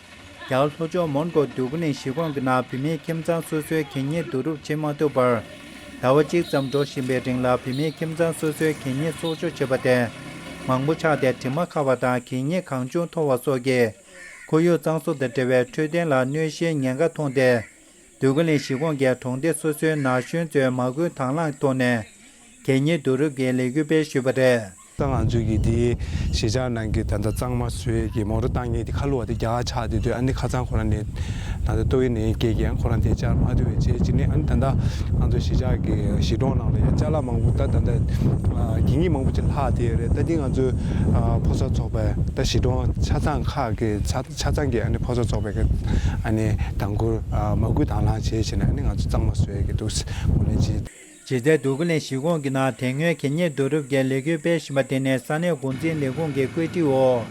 རྒྱ་གར་ལྷོ་ཕྱོགས་མོན་གྷོ་འདོད་རྒུ་གླིང་གཞིས་ཁོངས་ཀྱི་ནང་བུད་མེད་ཁྱིམ་ཚང་སོ་སོའི་གད་སྙིགས་བསྡུ་རུབ་བྱེད་མ་ཐུབ་པར། ཟླ་བ་གཅིག་ཙམ་འགྲོ་བཞིན་པའི་རིང་ལ་བུད་མེད་ཁྱིམ་ཚང་སོ་སོའི་གད་སྙིགས་གསོག་འཇོག་བྱེད་པ་དེ་མང་པོ་ཆགས་ཏེ། དྲི་མ་ཁ་བ་དང་གད་སྙིགས་གང་བྱུང་འཐོར་བ་སོགས་ཀྱིས་ཁོར་ཡུག་གཙང་བཟོ་དང་འབྲེལ་བའི་འཕྲོད་བསྟེན་ལ་གནོད་གཞིའི་ཉེན་ཁ་མཐོང་སྟེ། འདོད་རྒུ་གླིང་གཞིས་ཁོངས་ཀྱི་གྲོང་སྡེ་སོ་སོའི་ན་གཞོན་ཚོས་མ་བསྐུལ་དང་བླངས་ཐོག་ནས་གད་སྙིགས་བསྡུ་རུབ་ཀྱི་ལས་འགུལ་སྤེལ་ཞུས་པ་རེད། ད་ང་ཚོའི་གི་དེའི་གཞིས་ཆགས་ནང་གི་ད་ལྟ་གཙང་མ་བཟོ་ཡས་ཀྱི་མོ་ཊ་བཏང་མཁན་དེ་ཁ་ལོ་བ་དེ་རྒྱ་གར་ཆགས་བསྡད་དུས། ཨ་ནི་ཁ་སང་ཁོ་རང་ནས་ད་ལྟ་ཏོག་དབྱིབས་ནད་ཡམས་སྐད་ཀྱིས་ཁོ་རང་དེ་བཅར་མ་ཐུབ་པའི་རྗེས་ཀྱི་ནས། ཨ་ནི་ད་ལྟ་ང་ཚོ་གཞིས་ཆགས་ཀྱི་གཞིས་གྲོང་ནང་ལ་ཡང་ཅ་ལག་མང་པོ། ད་ད་ལྟ་གད་སྙིགས་མང་པོ་ཅིག་ལྷག་བསྡད་ཡོད་རེད། ད་འདི་ང་ཚོའི་ཕོ་གསར་ཚོགས་པས། ད་གཞིས་གྲོང་ཆ་ཚང་ཁག་གི་ཆ་ཆ་ཚང་གི་ཨ་ནི་ཕོ་གསར་ཚོགས་པས་ཨ་ནི་དང་པོར་མ་བསྐུལ་དང་བླངས་བྱས་བྱས་ནས། ཨ་ནི་ང་ཚོ་གཙང་མ་བཟོ་ཡས་ཀྱི་འདུག་ངོས་ལེན་བྱས། གཞི་རྩའི་འདོད་རྒུ་གླིང་གཞིས་ཁོངས་ཀྱི་ནང་དེ་སྔོན་གད་སྙིགས་བསྡུ་རུབ་ཀྱི་ལས་འགུལ་སྤེལ་བཞིན་པ་དེ་ནི་ས་གནས་འགོ་འཛིན་ལས་ཁུངས་ཀྱི་བཀོད་སྒྲིག་འོག་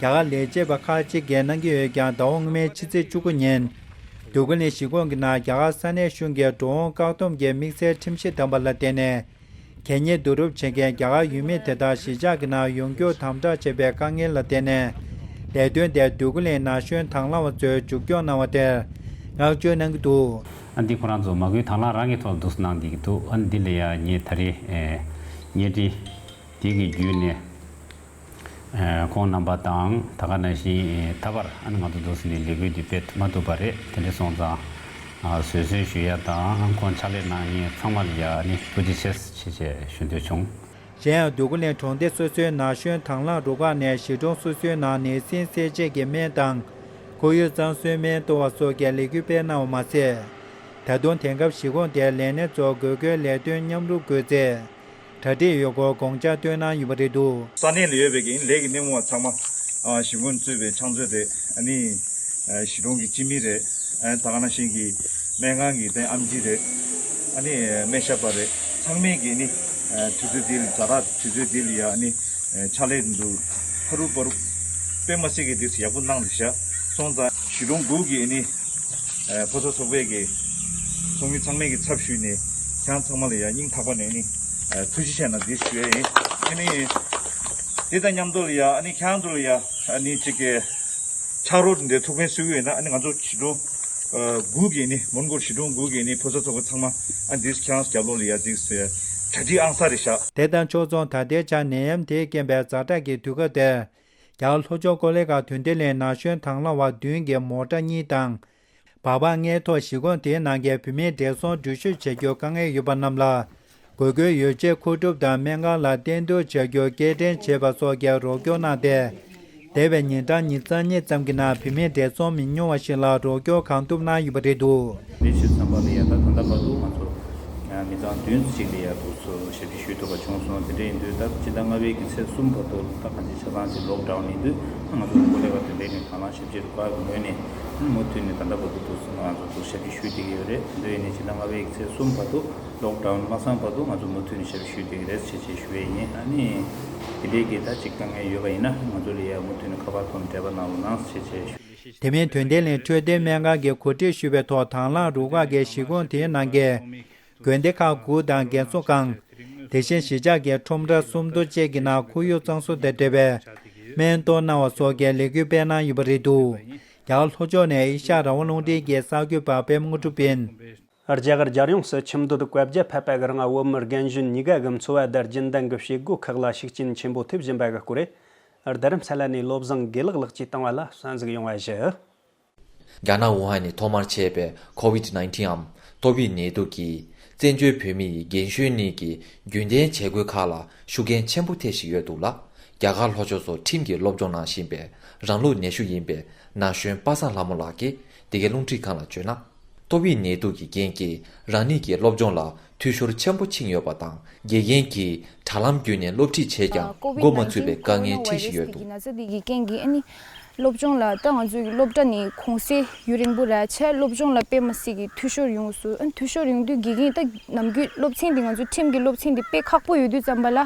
རྒྱ་གར་ལས་བྱེད་པ་ཁག་ཅིག་གིས་གནང་གི་ཡོད་ཀྱང་། ཟླ་བ་སྔོན་མའི་ཕྱི་ཚེས་བཅུ་དགུ་ཉིན་འདོད་རྒུ་གླིང་གཞིས་ཁོངས་ཀྱི་ནང་རྒྱ་གར་ས་གནས་གཞུང་གིས་འགྲོ་འོང་བཀག་སྡོམ་གྱི་དམིགས་བསལ་ཁྲིམས་གཞི་བསྡམས་པ་ལ་བརྟེན་ནས། གད་སྙིགས་བསྡུ་རུབ་བྱེད་མཁན་རྒྱ་གར་ཡུལ་མི་དེ་དག་གཞིས་ཆགས་ཀྱི་ནང་ཡོང་རྒྱུར་དམ་དྲག་བྱས་པའི་དཀའ་ངལ་ལ་བརྟེན་ནས། ལས་དོན་དེར་འདོད་རྒུ་གླིང་ན་གཞོན་དང་བླངས་པ་ཚོས་མཇུག་སྐྱོང་གནང་བ་དེར་བསྔགས་བརྗོད་གནང་གི་འདུག་ཨ་འདི་ཁོ་རང་ཚོ་མ་བསྐུལ་དང་བླངས་རང་གི་ཐོག་ལ་འདུག་སེ་གནང་བསྡད་ཀྱི་འདུག་ཨ་འདི་ལ་ཡ་ངས་ད་རེས་ཨེ་བརྙན་འཕྲིན་འདི་གི་བརྒྱུད་ནས་ཨེ་ཁོང་རྣམ་པ་དང་། ད་ག་ནང་བཞིན་ཨེ་ད་བར་ཨ་ནི་ང་ཚོ་འདུག་སེ་ནས་ལས་འགུལ་འདི་སྤེལ་མ་ཐུབ་པ་རེད། དེ་འདྲ་སོང་ཙང་ཨ་བཟོད་གསོལ་ཞུ་ཡ་དང་། ཁོང་ཕྱག་ལས་གནང་མཁན་ཚང་མ་ལ་ཡ་ཨ་ནི་ཐུགས་རྗེ་ཆེ་ཞེས་ཞུ་འདོད་བྱུང་། གཞན་ཡང་། འདོད་རྒུ་གླིང་གྲོང་སྡེ་སོ་སོའི་ན་གཞོན་དང་བླངས་རུ་ཁག་ནས་གཞིས་གྲོང་སོ་སོའི་ནང་ནད་སྲིན་སེལ་ཆེད་ཀྱི་སྨན་དང་། ཁོར་ཡུག་གཙང་བཟོའི་སྨན་གཏོར་བ་སོགས་ཀྱི་ལས་འགུལ་སྤེལ་གནང་བ་མ་ཟད། ད་དུང་དེང་སྐབས་གཞིས་ཁོངས་དེར་ལས་སྣེ་ཚོ་དགོས་མཁོའི་ལས་དོན་མཉམ་རུབ་དགོས་ཚེ་གྲ་སྒྲིག་ཡོད་སྐོར་དགོངས་འཆར་བཏོན་གནང་ཡོད་པ་རེད་འདུག་ས་གནས་ལ་ཡོད་པའི་གི་ལས་ཀྱི་སྣེ་མོ་བ་ཚང་མ་ཨ་གཞིས་ཁོངས་གཙོས་པའི་ཕྱག་མཛོད་རེད། ཨ་ནི་ཨ་གཞིས་གྲོང་གི་སྤྱི་མི་རེད། ཨ་ད་ག་ནང་བཞིན་གྱི་སྨན་ཁང་གི་དེ་ཨེམ་ཆི་རེད། ཨ་ནི་སྨན་ཞབས་པ་རེད། ཚང་མས་ཀྱིས་ནི་ཨ་དུས་ཚོད་འདི་ལ་ཛ་དྲག་དུས་ཚོད་འདི་ལ་ཡ་ཨ་ནི་ཨ་ཕྱག་ལས་འདུག་ཕ་རུ་པ་རུ་དཔེ་མ་སྲིད་ཀྱི་འདི་ཡག་པོ་གནང་འདུག་ཤག་སོང་ཙང་གཞིས་གྲོང་དགུ་གིས་ནི་ ཕོ་གསར་ཚོགས་པའི་གི་ཚོགས་མི་ཚང་མའི་གི་ཚབ་ཞུས་ནས་ཁྱེད་རང་ཚང་མ་ལ་ཡ་སྙིང་ཐག་པ་ནས་ནི་ཐུགས་རྗེ་ཆེ་གནང་འདི་ཞུ་ཡ་ཡིན། ཨ་ནི་དེ་དང་མཉམ་དུ་ལ་ཡ་ཨ་ནི་ཁྱེད་རང་ཚོ་ལ་ཡ་ཨ་ནི་གཅིག་གི་ཕྱག་རོགས་འདི་ཐུགས་ཕན་གསོས་ཀྱི་ཡོད་ན། ཨ་ནི་ང་ཚོ་གཞིས་གྲོང་དགུ་གི་ནི་མོན་གྷོ་གཞིས་གྲོང་དགུ་གི་ནི་ཕོ་གསར་ཚོགས་པ་ཚང་མ་ཨ་འདི་ཁྱེད་རང་རྒྱབ་ལོགས་ལ་ཡ་འདི་གྲ་སྒྲིག་ཨང་གསར་རེད་ཤག་དེ་དང་ཕྱོགས་མཚུངས་ད་ལྟའི་ཆར་ནད་ཡམས་དེས་རྐྱེན་པས་ཛ་དྲག་གི་དུས་སྐབས་དེར། རྒྱ་གར་ལྷོ་ཕྱོགས་ཀོ་ལེ་གྷལ་དོན་ལྡན་གླིང་ན་གཞོན་དང་བླངས་པ་བདུན་གྱིས་མོ་ཊ་གཉིས་དང་། སྦག་སྦག་ལྔའི་ཐོག་གཞིས་ཁོངས་དེའི་ནང་གི་བོད་མིའི་བགྲེས་སོང་འགྲུལ་བཞུད་བྱེད་རྒྱུར་དཀའ་ངལ་ཡོད་པ་རྣམས་ལ། དགོས་མཁོའི་ཡོ་བྱད་མཁོ་སྒྲུབ་དང་སྨན་ཁང་ལ་གཏན་ཐོན་བྱ་རྒྱུར་སྐྱེལ་འདྲེན་བྱས་པ་སོགས་ཀྱི་རོགས་སྐྱོར་གནང་སྟེ། འདས་པའི་ཉིན་གྲངས་ཉི་ཤུ་རྩ་གཉིས་ཙམ་གྱི་ནང་བོད་མིའི་བགྲེས་སོང་མི་ཉུང་བ་ཞིག་ལ་རོགས་སྐྱོར་གང་ཐུབ་གནང་ཡོད་པ་རེད་འདུག་དེ་བྱས་ཙམ་པ་ལ་ཡ་ད་ད་ལྟ་བར་དུ་ང་ཚོ་མི་ཚང་བདུན་ཅིག་ལ་ཡ་འདུག་སེ་ཞབས་ཕྱི་ཞུ་ཐུབ་པ་བྱུང་སོང་། དེ་འདྲ་ཡིན་དུས་ད་སྤྱི་ཟླ་ལྔ་པའི་གི་ཚེས་གསུམ་བར་དུ་ད་གང་ཅི་ཆ་ཚང་ཅིག་ལོག་ཌའོན་ཡིན་དུས་ང་ཚོ་ཀོ་ལེ་གྷལ་དོན་ལྡན་གླིང་དང་བླངས་ཞབས་ཕྱིར་བཀའ་ངོས་ནས་མུ་མཐུད་ནས་ད་ལྟ་བར་དུ་འདུག་སེ་ང་ཚོ་འདུག་ཞབས་ཕྱི་ཞུ་བསྡད་ཀྱི་ཡོད་རེད། དེ་འདྲ་ཡིན་ནའི་སྤྱི་ཟླ་ལྔ་པའི་གི་ཚེས་གསུམ་བར་དུ་ལོག་ཌའོན་མ་སོང་བར་དུ་ང་ཚོ་མུ་མཐུད་ནས་ཞབས་ཕྱི་ཞུ་བསྡད་ཀྱི་རེད་ཞེས་ཞེས་ཞུ་ཡས་ཡིན། ཨ་ནི་དེ་འདྲའི་གི་ད་ཅིག་དཀའ་ངལ་ཡོད་པ་ཡིན་ན་ང་ཚོ་ལ་ཡ་མུ་མཐུད་ནས་ཁ་པར་ཐོག་ནས་འབྲེལ་བ་གནང་རོགས་གནང་ཞེས་ཞེས་ཞུ། དེ་མིན་དོན་ལྡན་གླིང་འཕྲོད་བསྟེན་སྨན་ཁང་གིས་གོ་སྒྲིག་ཞུས་པའི་ཐོག་དང་བླངས་རུ་ཁག་གིས་གཞིས་ཁོངས་དེའི་ནང་གི་དགོན་སྡེ་ཁག་དགུ་དང་རྒན་གསོ་ཁང་། དེ་བཞིན་གཞིས་ཆགས་ཀྱི་ཁྲོམ་ར་སུམ་མདོ་བཅས་ཀྱི་ནང་ཁོར་ཡུག་གཙང་བཟོ་དང་འབྲེལ་བའི་སྨན་གཏོར་གནང་བ་སོགས་ཀྱི་ལས་འགུལ་སྤེལ་གནང་ཡོད་པ་རེད་འདུག་རྒྱ་གར་ལྷོ་ཕྱོགས་ནས་ཨེ་ཤ་ཡ་རང་དབང་རླུང་འཕྲིན་གྱི་གསར་འགོད་པ་པད་མ་དངོས་གྲུབ་ཡིན། རྒྱ་གར་རྒྱལ་ཡོངས་སུ་ཁྱིམ་སྡོད་བཀའ་བརྒྱུད་ཕེབས་པའི་རིང་བོད་མི་རྒན་གཞོན་གཉིས་ཀ་གི་འཚོ་བ་དང་རྒྱུན་ལྡན་གྱི་བྱེད་སྒོ་ཁག་ལ་ཤུགས་རྐྱེན་ཆེན་པོ་ཐེབས་བཞིན་པ་གི་སྐོར། རྡ་རམ་ས་ལ་ནས་བློ་བཟང་དགེ་ལེགས་ལགས་ཀྱིས་བཏང་བ་ལ་གསན་གཟིགས་ཡོང་བ་ཞུ། རྒྱ་ནག་ཝུ་ཧན་ནས་ཐོག་མར་མཆེད་པའི་ཁོ་ཝིད་ནའིན་ཊིན་འམ་ཏོག་དབྱིབས་ནད་དུག་གིས་བཙན་བྱོལ་བོད་མི་ཡི་རྒན་གཞོན་གཉིས་ཀྱི་རྒྱུན་ལྡན་བྱེད་སྒོའི་ཁག་ལ་ཤུགས་རྐྱེན་ཆེན་པོ་ཐེབས་བཞིན་ཡོད་འདུག་ལ། རྒྱ་གར་ལྷོ་ཕྱོགས་སུ་ཁྲིམས་ཀྱི་སློབ་སྦྱོང་གནང་བཞིན་པའི་རང་ལོ་ཉི་ཤུ་ཡིན་པའི་ན་གཞོན་པ་སངས་ལྷ་མོ་ལགས་ཀྱིས་འདི་གའི་རླུང་འཕྲིན་ཁང་ལ་བརྗོད་ན། ཏོག་དབྱིབས་ནད་དུག་གི་རྐྱེན་གྱིས་རང་ཉིད་ཀྱི་སློབ་སྦྱོང་ལ་འཐུས་ཤོར་ཆེན་པོ་ཕྱིན་ཡོད་པ་དང་། དགེ་རྒན་གྱིས་དྲ་ལམ་བརྒྱུད་ནས་སློབ་ཁྲིད་བྱས་ཀྱང་འགོ་མ་ཚུགས་པའི་དཀའ་ངལ་འཕྲད་བཞིན་ཡོད་འདུག་ཀོ་ཝིད་ནད་ཚ་དེ་གི་རྐྱེན་གྱིས་ཨ་ནི་སློབ་སྦྱོང་ལ་ད་ང་ཚོའི་སློབ་གྲྭ་ནས་གུང་སེང་ཡུན་རིང་པོ་རག་བྱས་སློབ་སྦྱོང་ལ་དཔེ་མ་སྲིད་ཀྱི་འཐུས་ཤོར་ཡོང་སོང་། ཨ་ནི་འཐུས་ཤོར་ཡོང་དུས་དགེ་རྒན་ད་ནམ་རྒྱུན་སློབ་ཚན་འདི་ང་ཚོ་ཁྲིམས་ཀྱི་སློབ་ཚན་འདི་དཔེ་ཁག་པོ་ཡོད་དུས་ཙམ་པ་ལ་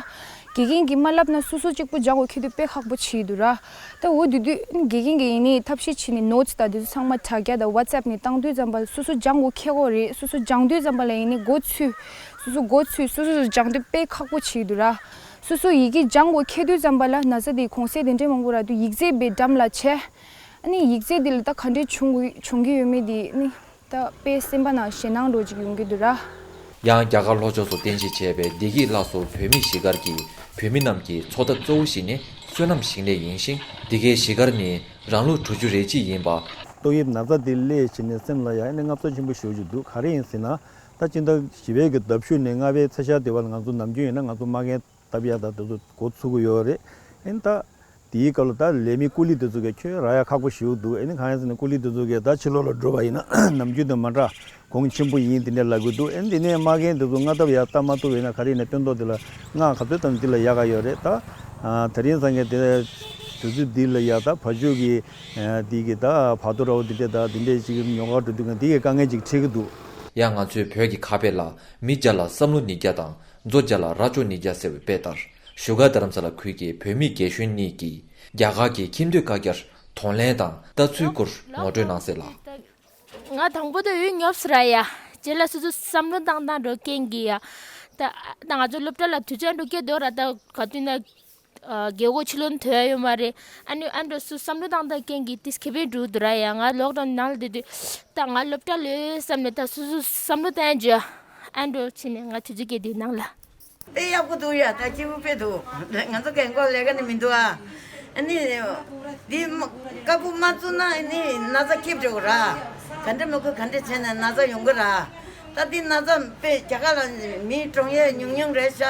དགེ་རྒན་གྱིས་མ་བསླབ་ན་སོ་སོ་གཅིག་པུ་སྦྱང་དགོས་ཁེལ་དུས་དཔེ་ཁག་པོ་ཆགས་ཀྱི་འདུག་ར། ད་འོ་དེ་དུས་དགེ་རྒན་གྱིས་ཡིན་ནའི་ཐབས་ཤེས་བྱས་ནས་ནོ་ཊི་སི་དང་དེ་ཚོ་ཚང་མ་དྲ་རྒྱ་དང་ཝ་ཊི་སི་ཨེབ་ནས་བཏང་དུས་ཙམ་པ་ལ་སོ་སོ་སྦྱང་དགོས་ཁེལ་གྱི་རེད། སོ་སོ་སྦྱང་དུས་ཙམ་པ་ལ་ཡིན་ནའི་མགོ་ཚོས། སོ་སོ་མགོ་ཚོས་སོ་སོ་སྦྱང་དུས་དཔེ་ཁག་པོ་ཆགས་ཀྱི་འདུག་ར། སོ་སོ་ཡི་གེ་སྦྱང་དགོས་ཁེལ་དུས་ཙམ་པ་ལ་ན་ཚ་དེ་གུང་སེང་དེ་འདྲའི་མང་པོ་རག་དུས་ཡིག་ཚད་དཔེ་འགྲམ་ལ་ཆེ། ཨ་ནི་ཡིག་ཚད་དེ་ལ་ད་ག་འདྲས་བྱུང་དགོས་བྱུང་གི་ཡོད་མེད་དེ་ཨ་ནི་ད་དཔེ་སེམས་པ་ནང་ཞེད་སྣང་འདྲ་ཅིག་ཡོང་གི་འདུག་ར། ཡང་རྒྱ་གར་ལྷོ་ཕྱོགས་སུ་རྟེན་གཞི་བྱས་པའི་བདེ་སྐྱིད་ལ་སོགས་བོད་མིའི་གཞིས་སྒར་གྱི་བོད་མི་རྣམས་ཀྱི་ཚོགས་ཐབ་གཙོ་བོ་ཞིག་ནི་བསོད་ནམས་ཞིང་ལས་ཡིན་ཞིང་། འདི་གའི་གཞིས་སྒར་ནི་རང་ལོ་དྲུག་ཅུ་རེ་གཅིག་ཡིན་པ། ཏོག་དབྱིབས་ན་ཚ་འདི་སླེབས་བྱས་ནས་སེམས་ལ་ཡང་ཨ་ནི་དངངས་འཚབ་ཆེན་པོ་ཞེ་པོ་ཅིག་འདུག་ག་རེ་ཡིན་ཟེར་ན། ད་སྤྱི་ཟླ་བཞི་པའི་གི་ཟླ་མཇུག་ནས་ལྔ་པའི་ཚེས་ཤར་དེ་བར་ལ་ང་ཚོ་ནམ་རྒྱུན་ཡིན་ན་ང་ཚོ་མ་རྒན་བཏབ་ཡ་ད་དེ་ཚོ་འགོ་ཚུགས་ཀྱི་ཡོད་རེད། ཨ་ནི་ད་དེའི་སྐབས་ལ་ད་ལས་མི་ཀུ་ལི་དེ་ཚོ་གིས་ཁྱོན་རག་ཡ་ཁག་པོ་ཞེ་པོ་འདུག་ཨ་ནི་གང་ཡིན་ཟེར་ན་ཀུ་ལི་དེ་ཚོ་གིས་ད་ཕྱི་ལོགས་ལ་འགྲོ་བ་ཡིན་ན་ནམ་རྒྱུན་དང་མ་འདྲ་གོང་ཆེན་པོ་ཡིན་དེ་འདྲ་ལབ་ཀྱི་འདུག་ཨ་ནི་དེ་ནས་མ་རྒན་དེ་ཚོ་མངགས་ཐབས་ཡ་བཏབ་མ་ཐུབ་པ་ཡིན་ན་ག་རེ་ཡིན་ན་སྟོན་ཐོག་དེ་ལ་མངགས་ག་ཚོད་བཏབ་ན་དེ་ལ་ཡག་ག་ཡོད་རེད། ད་དེ་རིང་སང་ངས་དེ་དུས་ཚོད་འདི་ལ་ཡ་ད་བ་ཕྱུགས་ཀྱི་དེ་གི་ད་བ་དོ་ར་བོ་དེ་འདྲ་ད་དེ་འདྲ་ཅིག་ཉོ་ག་འགྲོ་དུས་ང་དེ་གི་དཀའ་ངལ་ཅིག་འཕྲད་ཀྱི་འདུག་ཡང་ང་ཚོའི་བོད་ཀྱི་ཁ་དཔེ་ལ་མི་བརྒྱ་ལ་བསམ་བློ་ཉིས་བརྒྱ་དང་། མཛོ་བརྒྱ་ལ་རྭ་ཅོ་ཉིས་བརྒྱ་ཟེར་བའི་དཔེ་ལྟར། བཞུགས་སྒར་རྡ་རམ་ས་ལ་ཁུལ་གྱི་བོད་མི་རྒན་གཞོན་གཉིས་ཀྱིས་རྒྱ་གར་གྱི་ཁྱིམ་སྡོད་བཀའ་རྒྱར་གདོང་ལེན་དང་ལྟ་ཚུལ་སྐོར་ངོ་སྤྲོད་གནང་གསལ་ལ། ང་དང་པོ་དེ་འོས་ཉོབ་སི་ར་ཡ། རྗེས་ལ་སོ་སོ་བསམ་བློ་བཏང་སྟངས་འགྲོ་རྐྱེན་གྱིས་ཡ། ད་ད་ང་ཚོ་སློབ་གྲྭ་ལ་དུས་ཚོད་འགྲོ་སྐྱེ་འདུག་ར། ད་ག་དུས་ན་རྒྱལ་སྒོ་ཕྱི་ལོགས་ཐོན་ཡ་ཡོད་མ་རེད། ཨ་ནི་ཨ་འགྲོ་སོ་བསམ་བློ་བཏང་སྟངས་རྐྱེན་གྱིས་དེ་ཁེ་ཕན་འགྲོ་འདུག་ར་ཡ། ང་ལོག་ཌའོན་ནང་ལ་བསྡད་དུས་ད་ང་སློབ་གྲྭ་ལོས་བསམ་ནས་ད་སོ་སོ་བསམ་བློ་བཏང་ཡ་འཇོ། ཨ་འགྲོ་ཕྱིན་ནས་ང་དུས་ཚོད་སྐྱེལ་དུས་ནང་ལ། དཔེ་ཡག་པོ་འདུག་ཡ། ད་སྐྱིད་པོ་དཔེ་འདུག་ང་ཚོ་རྒན་གོག་ལས་ཀ་ནི་མི་འདུག་ཨ། ཨ་ནི་འདི་མ་བཀའ་པོ་མ་བཙུགས་ན་ཨ་ནི་ན་ཚ་ཁེབས་འགྲོ་གི་ར། ག་འདྲ་མི་དགོས་ག་འདྲ་བྱས་ན་ན་ཚ་ཡོང་གི་ར། ད་འདི་ན་ཚ་དཔེ་རྒྱ་གར་ལ་མི་གྲོངས་ཡས་ཉུང་ཉུང་རེད་ཤག་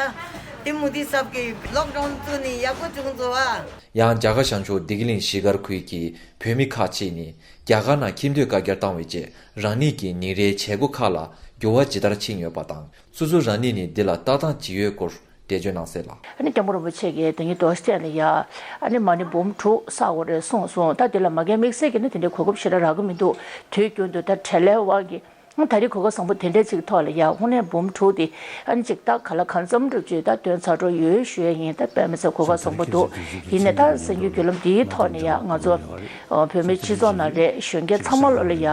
དེ་མུ་དི་སབ་ཀྱི་ལོག་ཌའོན་བཙུགས་ནི་ཡག་པོ་བྱུང་སོང་ཨ། ཡང་རྒྱ་གར་བྱང་ཕྱོགས་བདེ་སྐྱིད་གླིང་གཞིས་སྒར་ཁུལ་གྱི་བོད་མི་ཁག་ཅིག་ནི་རྒྱ་གར་ནང་ཁྱིམ་སྡོད་བཀའ་རྒྱར་བཏང་བའི་རྗེས་རང་ཉིད་ཀྱི་ཉིན་རེའི་བྱེད་སྒོ་ཁག་ལ་འགྱུར་བ་ཇི་ལྟར་ཕྱིན་ཡོད་པ་དང་། སོ་སོ་རང་ཉིད་ནས་འདི་ལ་ལྟ་སྟངས་ཇི་ཡོད་སྐོར་འགྲེལ་བརྗོད་གནང་གསལ་ལ། ཨ་ནི་སྐྱབས་མགོན་རིན་པོ་ཆེ་གིས་དེ་ཉིད་རྡོ་རྗེ་གདན་ལ་ཡ་ཨ་ནི་མ་ཎི་འབུམ་དྲུག་བསག་དགོས་རེད་གསུངས་སོང་། ད་དེ་ལ་མ་རྒན་དམིགས་བསལ་གྱི་ནི་དེ་འདྲའི་གོ་སྐབས་ཞེ་དྲག་རག་གི་མི་འདུག་དུས་རྒྱུན་དུ་ད་བྲེལ་བའི་དབང་གིས་ ད་རེས་གོ་སྐབས་བཟང་པོ་དེ་འདྲའི་ཅིག་ཐོག་ལ་ཡ་དངོས་གནས་འབུམ་དྲུག་དེ་ཨ་ནི་ཅིག་ད་ག་ལ་གང་འཚམ་འགྲུབ་ཅིག་ད་འདོན་ཚར་འགྲོ་ཡོད་ཞུ་ཡ་ཡིན། ད་དཔེ་མི་སྲིད་གོ་སྐབས་བཟང་པོ་འདུག་ཡིན་ནའི་ད་གསར་འགྱུར་བརྒྱུད་ལམ་འདིའི་ཐོག་ནས་ཡ་ང་ཚོ་བོད་མིའི་སྤྱི་ཚོགས་ནང་རེད་གཞོན་སྐྱེས་ཚང་མ་ལོ་ལ་ཡ་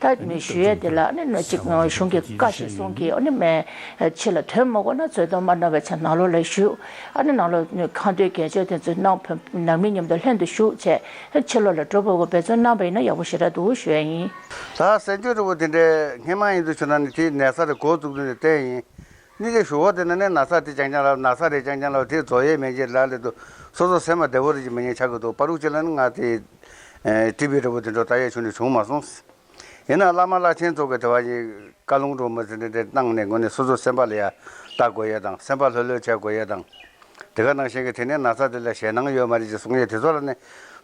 ད་ཞུ་ཡ་དེ་ལ་ཨ་ནི་ཅིག་གཞུང་གི་བཀའ་ཞིག་གསུང་གི་ཨ་ནི་མེད་ཕྱི་ལ་ཐོན་མ་དགོས་ན་བརྩེ་དུང་མ་གནང་བའི་ཆ་ནང་ལོགས་ལ་བཞུགས། ཨ་ནི་ནང་ལོགས་ཁ་འདོན་གལ་ཆེ་དེ་ཚོ་གནང་བོད་ནང་མི་མཉམ་དུ་ལྷན་དུ་བཞུགས་བྱས་ཕྱི་ལོགས་ལ་འགྲོ་དགོས་དགོས་འབད་བརྩོན་གནང་པ་ཡིན་ན་ཡག་པོ་ཞེ་དྲག་འདུག་ཞུ་ཡ་ཡིན། ད་གསར་འགྱུར་འདྲ་པོ་དེ་འདྲའི་སྔན་མ་ཡིན་དུས་ཆུ་ན་ནི་དེ་ན་ཚ་དེ་འགོ་བཙུགས་དུས་ནས་བལྟས་ཡིན། ནི་དེ་ཞུ་བ་དེ་ན་ནི་ན་ཚ་དེ་རྐྱང་རྐྱང་ལ་ན་ཚ་རེད་རྐྱང་རྐྱང་ལ་དེ་རྫོགས་ཡས་མེད་ཅེས་ལ་ལས་དུ་སོ་སོ་སེམས་པ་བདེ་བོ་རེ་ཅིག་མི་ཉན་ཆགས་ཀྱི་འདུག་པ་རུག་ཅེ་ལ་ནི་ང་དེ་ཊི་བི་འདྲ་པོ་དེ་འདྲ་ལྟ་ཡས་ཆུ་ནི་བྱུང་མ་སོང་། ཡིན་ན་བླ་མ་བླ་ཆེན་ཚོ་གི་དེ་བ་ཡི་བཀའ་ལུང་སྒྲོག་མ་ཟིན་དེ་གནང་ནས་དངོས་གནས་སོ་སོ་སེམས་པ་ལ་ཡ་ལྟ་དགོས་ཡས་དང་སེམས་པ་ལྷོད་ལྷོད་བྱེད་དགོས་ཡས་དང་། དེ་ག་ནང་བཞིན་གྱི་དེ་ནས་ན་ཚ་དེ་ལ་ཞེད་སྣང་ཡོད་མ་རེད་ཅེས་གསུང་ཡས་དེ་ཚོ་ལ་ནི་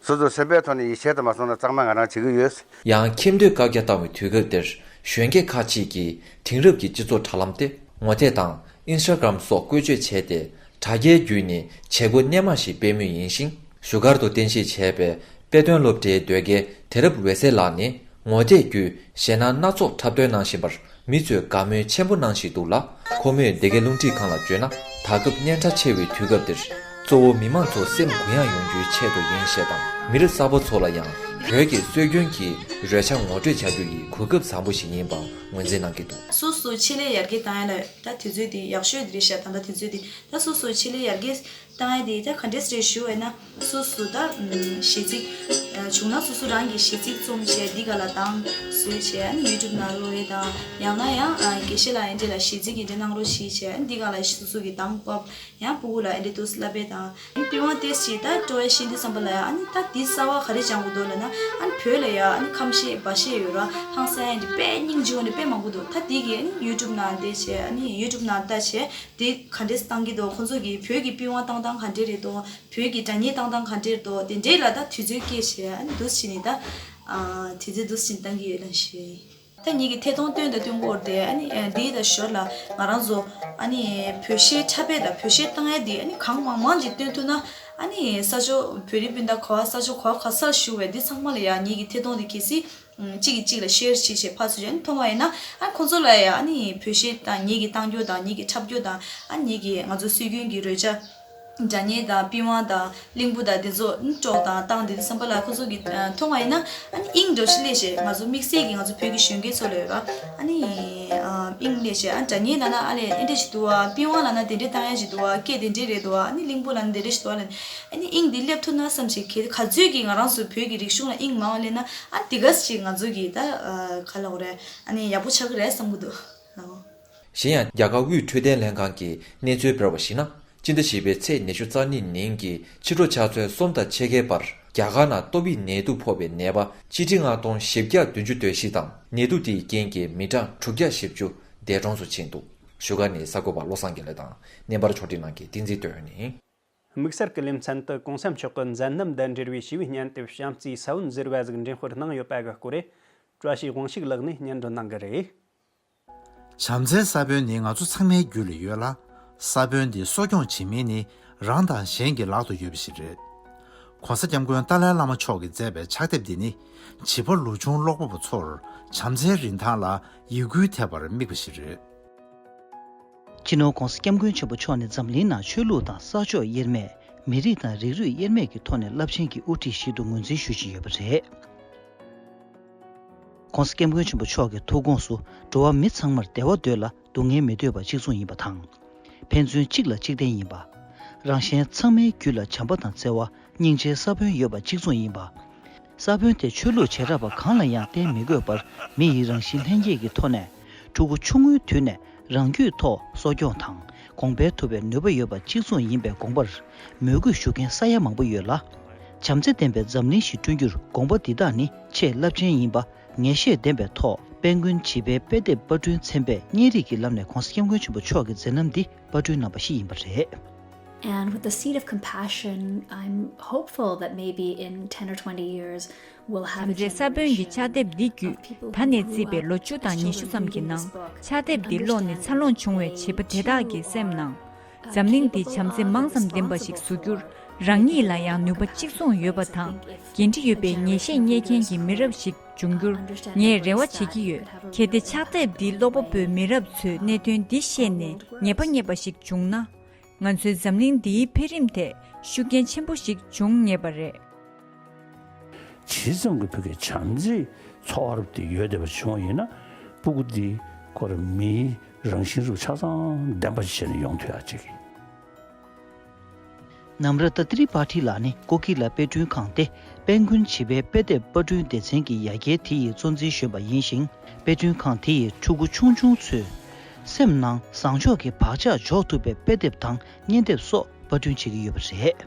སོ་སོ་སེམས་པའི་ཐོག་ནས་ཡིད་ཆེས་དང་མ་སོང་ན་གཙང་མ་ང་རང་བྱེད་ཀྱི་ཡོད། ཡང་ཁྱིམ་སྡོད་བཀག་རྒྱ་བཏང་བའི་དུས་སྐབས་དེར་གཞོན་སྐྱེས་ཁག་ཅིག་གིས་དེང་རབས་ཀྱི་སྤྱི་ཚོགས་དྲ་ལམ་སྟེ་ངོ་དེབ་དང་ཨིན་སི་ཊ་གྷ་རམ་སོགས་བཀོལ་སྤྱོད་བྱས་ཏེ་དྲ་རྒྱའི་བརྒྱུད་ནས་བྱེད་སྒོ་སྣེ་མང་ཞིག་སྤེལ་མུས་ཡིན་ཞིང་བཞུགས་སྒར་དུ་རྟེན་གཞི་བྱས་པའི་དཔེ་སྟོན་སློབ་གྲྭའི་ཟློས་དགེ་དེ་རབ་འོད་ཟེར་ལགས་ནས་ངོ་དེབ་བརྒྱུད་ཞེད་སྣང་སྣ་ཚོགས་འཁྲབ་སྟོན་གནང་བཞིན་པར་མི་ཚོས་དགའ་མོས་ཆེན་པོ་གནང་བཞིན་འདུག་ལ། ཁོ་མོས་སྡེ་དགེ་རླུང་འཕྲིན་ཁང་ལ་བརྗོད་ན། ད་སྐབས་སྙན་གྲགས་ཆེ་བའི་དུས་སྐབས་འདིར་གཙོ་བོ་མི་མང་ཚོ་སེམས་གུ་ཡངས་ཡོང་རྒྱུའི་ཆེད་དུ་ཡིན་ཞེས་དང་། མི་རབས་གསར་པ་ཚོ་ལ་ཡང་བོད་ཀྱི་སྲོལ་རྒྱུན་གྱི་རོལ་ཆ་ངོ་སྤྲོད་བྱ་རྒྱུ་ཡི་གོ་སྐབས་བཟང་པོ་ཞིག་ཡིན་པ་ངོས་འཛིན་གནང་གི་འདུག་སོ་སོ་ཆེད་ལས་ཡར་རྒྱས་བཏང་ཡ་ལ་ད་དུས་ཚོད་འདི་ཡག་ཤོས་འདི་རེད་ཤག་ད་ལྟ་དུས་ཚོད་འདི་ད་སོ་སོ་ཆེད་ལས་ཡར་རྒྱས་བཏང་ཡ་དེ་ད་ག་འདྲས་རེད་ཞུ་བས་ན། སོ་སོ་ད་ཨམ་གཞས་ཚིག་ཨ་བྱུང་ན་སོ་སོ་རང་གི་གཞས་ཚིག་རྩོམ་བྱས་འདི་ག་ལ་དང་བཟོས་བྱས་ཨ་ནི་ཡུ་ཊུབ་ནང་བླུག་ཡས་དང་ཡང་ན་ཡང་ཨ་དགེ་བཤེས་ལགས་ཨེ་འདྲས་ལ་གཞས་ཚིག་གི་འདྲ་གནང་རོགས་ཞེས་བྱས་ཨ་ནི་འདི་ག་ལ་སོ་སོ་གི་དང་པོ་ཡང་སྤུ་གུ་ལ་ཨེ་འདྲས་འདུག་སླབ་པས་དང་ཨ་ནི་པི་ཝང་ཏེས་ཅིག་ད་སྤྲོ་བས་ཤེས་འདི་བསམ་པ་ལ་ཡང་ཨ་ནི་ད་འདི་གསར་བ་ག་རེ་སྦྱང་དགོས་འདུག་ལབ་ན་ཨ་ནི་བོད་ལ་ཡང་ཨ་ནི་ཁམས་གཞས་འབའ་གཞས་ཡོད་ར་ཧང་སང་ཡ་འདི་དཔེ་སྙིང་རྗེ་བོ་འདི་དཔེ་མང་པོ་འདུག་ད་འདི་གི་ཨ་ནི་ཡུ་ཊུབ་ནང་བལྟས་བྱས་ཨ་ནི་ཡུ་ཊུབ་ནང་ལྟ་བྱས། དེ་ག་འདྲས་བཏང་གི་འདུག་ཁོང་ཚོ་གིས་བོད་ཀྱི་པི་ཝང་བཏང་སྟངས་ག་འདྲས་རེད་འདུག་བོད་ཀྱི་སྒྲ་སྙན་བཏང་སྟངས་ག་འདྲས་རེད་འདུག་དེ་འདྲས་ལ་ད་དུས་ཚོད་སྐྱེལ་བྱས་ཨ་ནི་འདུག་སེ་བྱས་ནས་ད་ཨ་དུས་ཚོད་འདུག་སེ་བྱས་ནས་བཏང་གི་ཡོད་ལབ་ཞུ་ཡིན། ད་ངེད་ཀྱི་ཐད་གཏོང་སྟོན་དང་སྟོན་སྐོར་དེ་ཨ་ནི་ཨ་འདི་དང་ཞོར་ལ་ང་རང་ཚོ་ཨ་ནི་བོད་གཞས་འཁྲབ་པ་དང་བོད་གཞས་བཏང་ཡ་འདི་ཨ་ནི་གང་མང་མང་ཅིག་སྟོན་ཐུབ་ན་ཨ་ནི་ས་ཕྱོགས་བོད་རིགས་སྤུན་ཟླ་ག་བ་ས་ཕྱོགས་ག་བ་ག་སར་བཞུགས་པའི་འདི་ཚང་མ་ལ་ཡ་ངེད་ཀྱི་ཐད་གཏོང་དེ་གལ་སྲིད། གཅིག་གིས་གཅིག་ལ་ཤེར་བྱེད་བྱེད་ཕར་ཚུར་བྱས་ནས་མཐོང་བ་ཡིན་ན་ཨ་ཁོང་ཚོ་ལ་ཡང་ཨ་ནི་བོད་གཞས་དང་ངེད་ཀྱི་གཏང་རྒྱུ་དང་ངེད་ཀྱི་འཁྲབ་རྒྱུ་དང་ཨ་ངེད་ཀྱི་ང་ཚོ་སྲོལ་རྒྱུན་གྱི་རོལ་ཆ་སྒྲ་སྙན་དང་པི་ཝང་དང་གླིང་བུ་དང་དེ་ཚོ་ཨ་ནི་སྒྲོག་དང་བཏང་དེ་ཚོ་བསམ་པ་ལ་ཁོང་ཚོ་གི་མཐོང་བ་ཡིན་ན་ཨ་ནི་དབྱིངས་འགྲོ་ཞིག་སླེབས་བྱས་ང་ཚོ་དམིགས་བསལ་གྱི་ང་ཚོ་བོད་ཀྱི་གཞོན་སྐྱེས་ཚོ་ལ་ཡོད་ར་ཨ་ནི་དབྱིངས་སླེབས་བྱས་ཨ་སྒྲ་སྙན་ལབ་ན་ཨ་ལས་ཨེ་འདྲ་ཞིག་འདུག་བ་པི་ཝང་ལབ་ན་དེ་འདྲ་བཏང་ཡ་ཞིག་འདུག་བ་སྐད་དེ་འདྲས་རེད་འདུག་བ་ཨ་ནི་གླིང་བུ་ལབ་ན་དེ་འདྲ་ཞིག་འདུག་བ་ལབ་ནས། ཨ་ནི་དབྱིངས་འདི་སླེབས་ཐུབ་ན་བསམ་ཞིག་གལ་ག་ཚོད་ཀྱིས་ང་རང་ཚོ་བོད་ཀྱི་རིག་གཞུང་ལ་དབྱིངས་མང་བ་སླེབས་ན་ཨ་འདི་ག་ཞིག་ང་ཚོ་གི་ད་ག་ལ་འོ་རེད་ཨ་ནི་ཡག་པོ་ཆགས་ཀྱི་རེད་བསམ་གྱི་འདུག་ལགས། གཞན་ཡང་རྒྱ་གར་དབུས་འཕྲོད་བསྟེན་ལྷན་ཁང་གིས་གནས་ཚུལ་སྤེལ་བར་གཞིགས་ན་སྤྱི་ཟླ་བཞི་པའི་ཚེས་ཉི་ཤུ་རྩ་གཉིས་ཉིན་གྱི་ཕྱི་དྲོ་ཆུ་ཚོད་གསུམ་དང་ཕྱེད་ཀའི་བར་རྒྱ་གར་ནང་ཏོག་དབྱིབས་ནད་དུག་ཕོག་པའི་ནད་པ་སྤྱི་ཁྲི་ལྔ་སྟོང་བཞི་བརྒྱ་བདུན་ཅུ་དོན་བཞི་དང་ནད་དུག་དེའི་རྐྱེན་གྱིས་མི་གྲངས་དྲུག་བརྒྱ་བཞི་བཅུ་འདས་གྲོངས་སུ་ཕྱིན་འདུག་བཞུགས་སྒར་ནས་གསར་འགོད་པ་བློ་བཟང་དགེ་ལེགས་དང་བརྙན་པར་ཕྱོགས་སྒྲིག་གནང་མཁན་བསྟན་འཛིན་དོན་ཡོད་ཡིན། དམིགས་བསལ་གྱི་ལེ་ཚན་དུ་གོང་ས་མཆོག་གི་མཛད་རྣམ་དང་འབྲེལ་བའི་ཞི་བའི་སྙན་དེབ་བྱམས་བརྩེའི་ས་བོན་ཟེར་བ་ཟིག་འགྲེམས་སྤེལ་གནང་ཡོད་པ་གི་སྐོར་བཀྲ་ཤིས་དབང་ཕྱུག་ལགས་ནས་སྙན་སྒྲོན་གནང་གི་རེད། བྱམས་བརྩེའི་ས་བོན་ནི་ང་ཚོ་ཚང་མའི་རྒྱུད་ལ་ཡོད་ལ། ས་བོན་འདི་གསོ་སྐྱོང་བྱེད་མིན་ནི་རང་དང་གཞན་གྱི་ལག་ཏུ་ཡོད་པ་ཞིག་རེད། ༸གོང་ས་༸སྐྱབས་མགོན་ཏཱ་ལའི་བླ་མ་མཆོག་གིས་མཛད་པའི་ཕྱག་དེབ་འདི་ནི་བྱིས་པ་ལོ་ཆུང་ཀློག་པ་པོ་ཚོར་བྱམས་བརྩེའི་རིན་ཐང་ལ་ཡིད་འགུལ་ཐེབས་པར་དམིགས་པ་ཞིག་རེད། སྤྱི་ནོར་༸གོང་ས་༸སྐྱབས་མགོན་ཆེན་པོ་མཆོག་ནས་འཛམ་གླིང་ནང་ཆོས་ལུགས་དང་ས་ཕྱོགས་དབྱེར་མེད། མི་རིགས་དང་རིགས་རུས་དབྱེར་མེད་ཀྱི་ཐོག་ནས་རླབས་ཆེན་གྱི་དབུ་ཁྲིད་ཞིག་ཏུ་ངོས་འཛིན་ཞུ་བཞིན་ཡོད་པ་རེད། ༸གོང་ས་༸སྐྱབས་མགོན་ཆེན་པོ་མཆོག་གི་ཐུགས་དགོངས་སུ་འགྲོ་བ་མི་ཚང་མར་བདེ་བ་འདོད་ལ་སྡུག་བསྔལ་མི་འདོད་པ་གཅིག་མཚུངས་ཡིན་པ་དང་། ཕན་ཚུན་གཅིག་ལ་གཅིག་བརྟེན་ཡིན་པ། རང་གཞན་ཚང་མའི་རྒྱུད་ལ་བྱམས་པ་དང་བརྩེ་བ། སྙིང་རྗེའི་ས་བོན་ཡོད་པ་གཅིག་མཚུངས་ཡིན་པ། ས་བོན་དེ་ཆོས་ལུགས་བྱེ་བྲག་པ་གང་ལ་ཡང་བརྟེན་མི་དགོས་པར་མི་ཡི་རང་བཞིན་ལྷན་སྐྱེས་ཀྱི་ཐོག་ནས། ཕྲུ་གུ་ཆུང་ངུའི་དུས་ནས་རང་རྒྱུད་ཐོག་གསོ་སྐྱོང་དང་གོང་འཕེལ་ཐུབ་པའི་ནུས་པ་ཡོད་པ་གཅིག་མཚུངས་ཡིན་པའི་དགོངས་པར་མོས་གུས་ཞུ་མཁན་ས་ཡ་མང་པོ་ཡོད་ལ། བྱམས་བརྩེ་ལྡན་པའི་འཛམ་གླིང་ཞིག་བསྐྲུན་རྒྱུར་དགོངས་པ་འདི་དག་ནི་ཆེས་རླབས་ཆེན་ཡིན་པ། ངེས་ཤེས་ལྡན་པའི་ཐོག་དཔལ་མགོན་བྱིས་པའི་དཔེ་དེབ་པར་སྐྲུན་ཚན་པས་བརྙན་རིས་ཀྱི་ལམ་ནས་༸གོང་ས་༸སྐྱབས་མགོན་ཆེན་པོ་མཆོག་གི་མཛད་རྣམ་འདི་པར་སྐྲུན་གནང་པ་ཞིག་ཡིན་པ་རེད། And with the seed of compassion, I'm hopeful that maybe in ten or twenty years, we'll have a བྱམས་བརྩེའི་ས་བོན་གྱི་ཕྱག་དེབ་འདི་བརྒྱུད་ད་ནས་བརྩིས་པའི་ལོ་བཅུ་དང་ཉི་ཤུ་ཙམ་གྱི་ནང་ཕྱག་དེབ་འདི་ཀློག་ནས་འཚར་ལོངས་བྱུང་བའི་བྱིས་པ་དེ་དག་གི་སེམས་ནང་འཛམ་གླིང་འདི་བྱམས་བརྩེ་མང་ཙམ་ལྡན་པ་ཞིག་བཟོ་རྒྱུར་ རང་ཉིད་ལ་ཡང་ནུས་པ་གཅིག་མཚུངས་ཡོད་པ་དང་། འགན་འཁྲི་ཡོད་པའི་ངེས་ཤེས་རྙེད་མཁན་གྱི་མི་རབས་ཤིག་འབྱུང་རྒྱུར་ངས་རེ་བ་བྱེད་ཀྱི་ཡོད། གལ་ཏེ་ཕྱག་དེབ་འདིས་ཀློག་པ་པོའི་མི་རབས་ཚོའི་གནད་དོན་འདི་ཤེས་ནས་ངེས་པ་རྙེད་པ་ཞིག་བྱུང་ན། ང་ཚོའི་འཛམ་གླིང་འདིའི་འཕེལ་རིམ་ཐད་ཤུགས་རྐྱེན་ཆེན་པོ་ཞིག་འབྱུང་ངེས་པ་རེད། ཇི་ཙམ་གྱི་བོད་ཀྱི་བྱམས་བརྩེའི་ཚོར་བ་དེ་ཡོད་བསྡད་པ་བྱུང་བ་ཡིན་ན། སྤུ་གུ་འདི་ཁོ་རང་མིའི་རང་བཞིན་རུ་ཆ་ཚང་ལྡན་པ་ཞིག་བྱས་ནས་ཡོང་ཐུབ་ཡག་ཅིག་ཡིན། ནམ་ར་ཏ་ཏི་རི་པ་ཊི་ལགས་ནི་ཀོ་ཀི་ལ་དཔེ་སྐྲུན་ཁང་སྟེ། དཔལ་མགོན་བྱིས་པའི་དཔེ་དེབ་པར་སྐྲུན་སྡེ་ཚན་གྱི་ཡ་གྱལ་དེ་ཡི་གཙོ་འཛིན་གཞོན་པ་ཡིན་ཞིང་། དཔེ་སྐྲུན་ཁང་དེ་ཡི་ཕྲུ་གུ་ཆུང་ཆུང་ཚོའི་སེམས་ནང་བཟང་ཕྱོགས་ཀྱི་བག་ཆགས་འཇོག་ཐུབ་པའི་དཔེ་དེབ་དང་བརྙན་དེབ་སོགས་པར་སྐྲུན་བྱེད་ཀྱི་ཡོད་པ་རེད།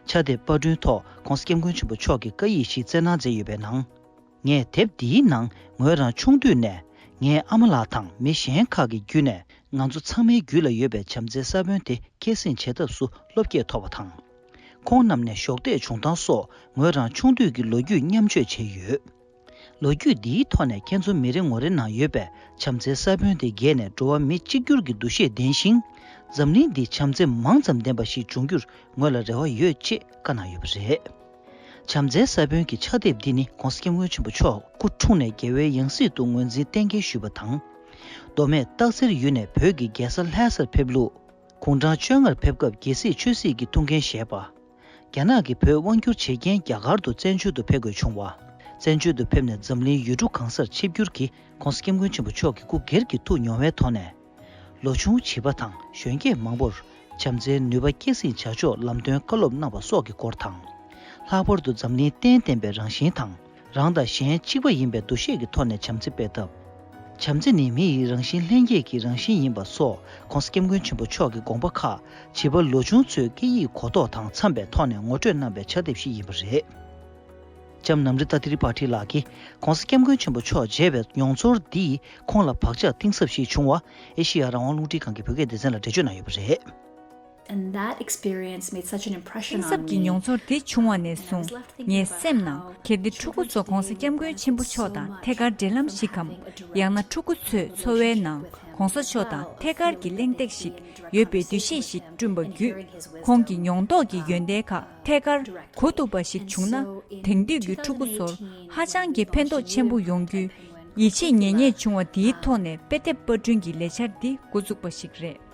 ཕྱག་དེབ་པར་སྐྲུན་ཐོག་༧གོང་ས་༧སྐྱབས་མགོན་ཆེན་པོ་མཆོག་གིས་བཀའ་ཡིག་ཞིག་བསྩལ་གནང་མཛད་ཡོད་པའི་ནང་། ངས་དེབ་འདིའི་ནང་ངོས་རང་ཆུང་དུས་ནས་ངའི་ཨ་མ་ལགས་དང་མི་གཞན་ཁག་གི་བརྒྱུད་ནས། ང་ཚོ་ཚང་མའི་རྒྱུད་ལ་ཡོད་པའི་བྱམས་བརྩེའི་ས་བོན་དེ་སྐྱེད་སྲིང་བྱེད་ཐབས་སུ་བློ་སྐྱེད་ཐོབ་པ་དང་། ཁོང་རྣམས་ནས་གཞོགས་འདེགས་བྱུང་སྟངས་སོགས་ངོས་རང་ཆུང་དུས་ཀྱི་ལོ་རྒྱུས་མཉམ་སྤྱོད་བྱས་ཡོད། ལོ་རྒྱུས་འདིའི་ཐོག་ནས་ཁྱེད་ཚོ་མི་རེ་ངོ་རེ་ནང་ཡོད་པའི་བྱམས་བརྩེའི་ས་བོན་དེ་རྒྱས་ནས་འགྲོ་བ་མི་གཅིག་གྱུར་གྱི་འདུ་ཤེས་ལྡན་ཞིང་། འཛམ་གླིང་འདི་བྱམས་བརྩེ་མང་ཙམ་ལྡན་པ་ཞིག་འབྱུང་རྒྱུར་ངོས་ལ་རེ་བ་ཡོད་ཅེས་བཀའ་གནང་ཡོད་པ་རེད། བྱམས་བརྩེའི་ས་བོན་གྱི་ཕྱག་དེབ་འདི་ནི་༧གོང་ས་༧སྐྱབས་མགོན་ཆེན་པོ་མཆོག་སྐུ་འཁྲུངས་ནས་རྒྱལ་བའི་ཡང་སྲིད་དུ་ངོས་འཛིན་གཏན་འཁེལ་ཞུས་པ་དང་། མདོ་སྨད་སྟག་འཚེར་ཡུལ་ནས་བོད་ཀྱི་རྒྱལ་ས་ལྷ་སར་ཕེབས་ལུགས། དགུང་གྲངས་བཅོ་ལྔར་ཕེབས་སྐབས་རྒྱལ་སྲིད་ཆོས་སྲིད་ཀྱི་ཐུགས་འགན་བཞེས་པ། རྒྱ་ནག་གིས་བོད་དབང་བསྒྱུར་བྱེད་རྐྱེན་རྒྱ་གར་དུ་བཙན་བྱོལ་དུ་ཕེབས་དགོས་བྱུང་བ། བཙན་བྱོལ་དུ་ཕེབས་ནས་འཛམ་གླིང་ཡུལ་གྲུ་གང་སར་ཆིབས་བསྒྱུར་གྱིས་༧གོང་ས་༧སྐྱབས་མགོན་ཆེན་པོ་མཆོག་གི་སྐུ་སྒེར་གྱི་ཐུགས་མྱོང་བའི་ཐོག་ནས། ལོ་ཆུང་བྱིས་པ་དང་གཞོན་སྐྱེས་མང་པོར་བྱམས་བརྩེའི་ནུས་པ་སྐྱེད་སྲིང་བྱ་ཕྱོགས་ལམ་སྟོན་བཀའ་སློབ་གནང་བ་སོགས་ཀྱི་སྐོར་དང་། ལྷག་པར་དུ་འཛམ་གླིང་གཏན་བརྟན་པའི་རང་བཞིན་དང་། རང་དང་གཞན་གཅིག་པ་ཡིན་པའི་འདུ་ཤེས་ཀྱི་ཐོག་ནས་བྱམས་བརྩེ་སྤེལ་ཐབས། བྱམས་བརྩེ་ནི་མི་ཡི་རང་བཞིན་ལྷན་སྐྱེས་ཀྱི་རང་བཞིན་ཡིན་པ་སོགས་༧གོང་ས་༧སྐྱབས་མགོན་ཆེན་པོ་མཆོག་གི་དགོངས་པ་ཁག་བྱིས་པ་ལོ་ཆུང་ཚོའི་སྐད་ཡིག་གོ་རྟོགས་དང་འཚམས་པའི་ཐོག་ནས་ངོ་སྤྲོད་གནང་བའི་ཕྱག་དེབ་ཞིག་ཡིན་པ་རེད། ལྕམ་ནམ་རི་ཏ་ཏི་རི་པ་ཊི་ལགས་ཀྱིས་༧གོང་ས་༧སྐྱབས་མགོན་ཆེན་པོ་མཆོག་མཇལ་བའི་མྱོང་ཚོར་འདིས་ཁོང་ལ་བག་ཆགས་གཏིང་ཟབ་ཞིག་བྱུང་བ་ཨེ་ཤེ་ཡ་རང་དབང་རླུང་འཕྲིན་ཁང་གི་བོད་སྐད་སྡེ་ཚན་ལ་འགྲེལ་བརྗོད་གནང་ཡོད་པ་རེད། And that experience made such an impression གཏིང་ཟབ་on ཀྱི་me. མྱོང་ཚོར་དེ་བྱུང་བ་ནས་བཟུང་ངའི་སེམས་ནང་གལ་ཏེ་ཕྲུ་གུ་ཚོ་༧གོང་ས་༧སྐྱབས་མགོན་ཆེན་པོ་མཆོག་དང་ཐད་ཀར་འབྲེལ་ལམ་ཞིག་གམ། ཡང་ན་ཕྲུ་གུ་ཚོས་འཚོ་བའི་ནང་༧གོང་ས་མཆོག་དང་ཐད་ཀར་གྱི་གླེང་སྟེགས་ཤིག་ཡོད་པའི་འདུ་ཤེས་ཤིག་བསྐྲུན་པ་བརྒྱུད། ཁོང་གི་མྱོང་རྟོགས་ཀྱི་ཡོན་ཏན་ཁག་ཐད་ཀར་གོ་ཐུབ་པ་ཞིག་བྱུང་ན། དེང་དུས་ཀྱི་ཕྲུ་གུ་ཚོར་ཧ་ཅང་གི་ཕན་ཐོགས་ཆེན་པོ་ཡོང་རྒྱུའི་ཡིད་ཆེས་ཉན་ཉེས་བྱུང་བ་དེའི་ཐོག་ནས་དཔེ་དེབ་པར་སྐྲུན་གྱི་ལས་འཆར་འདི་འགོ་བཙུགས་པ་ཞིག་རེད།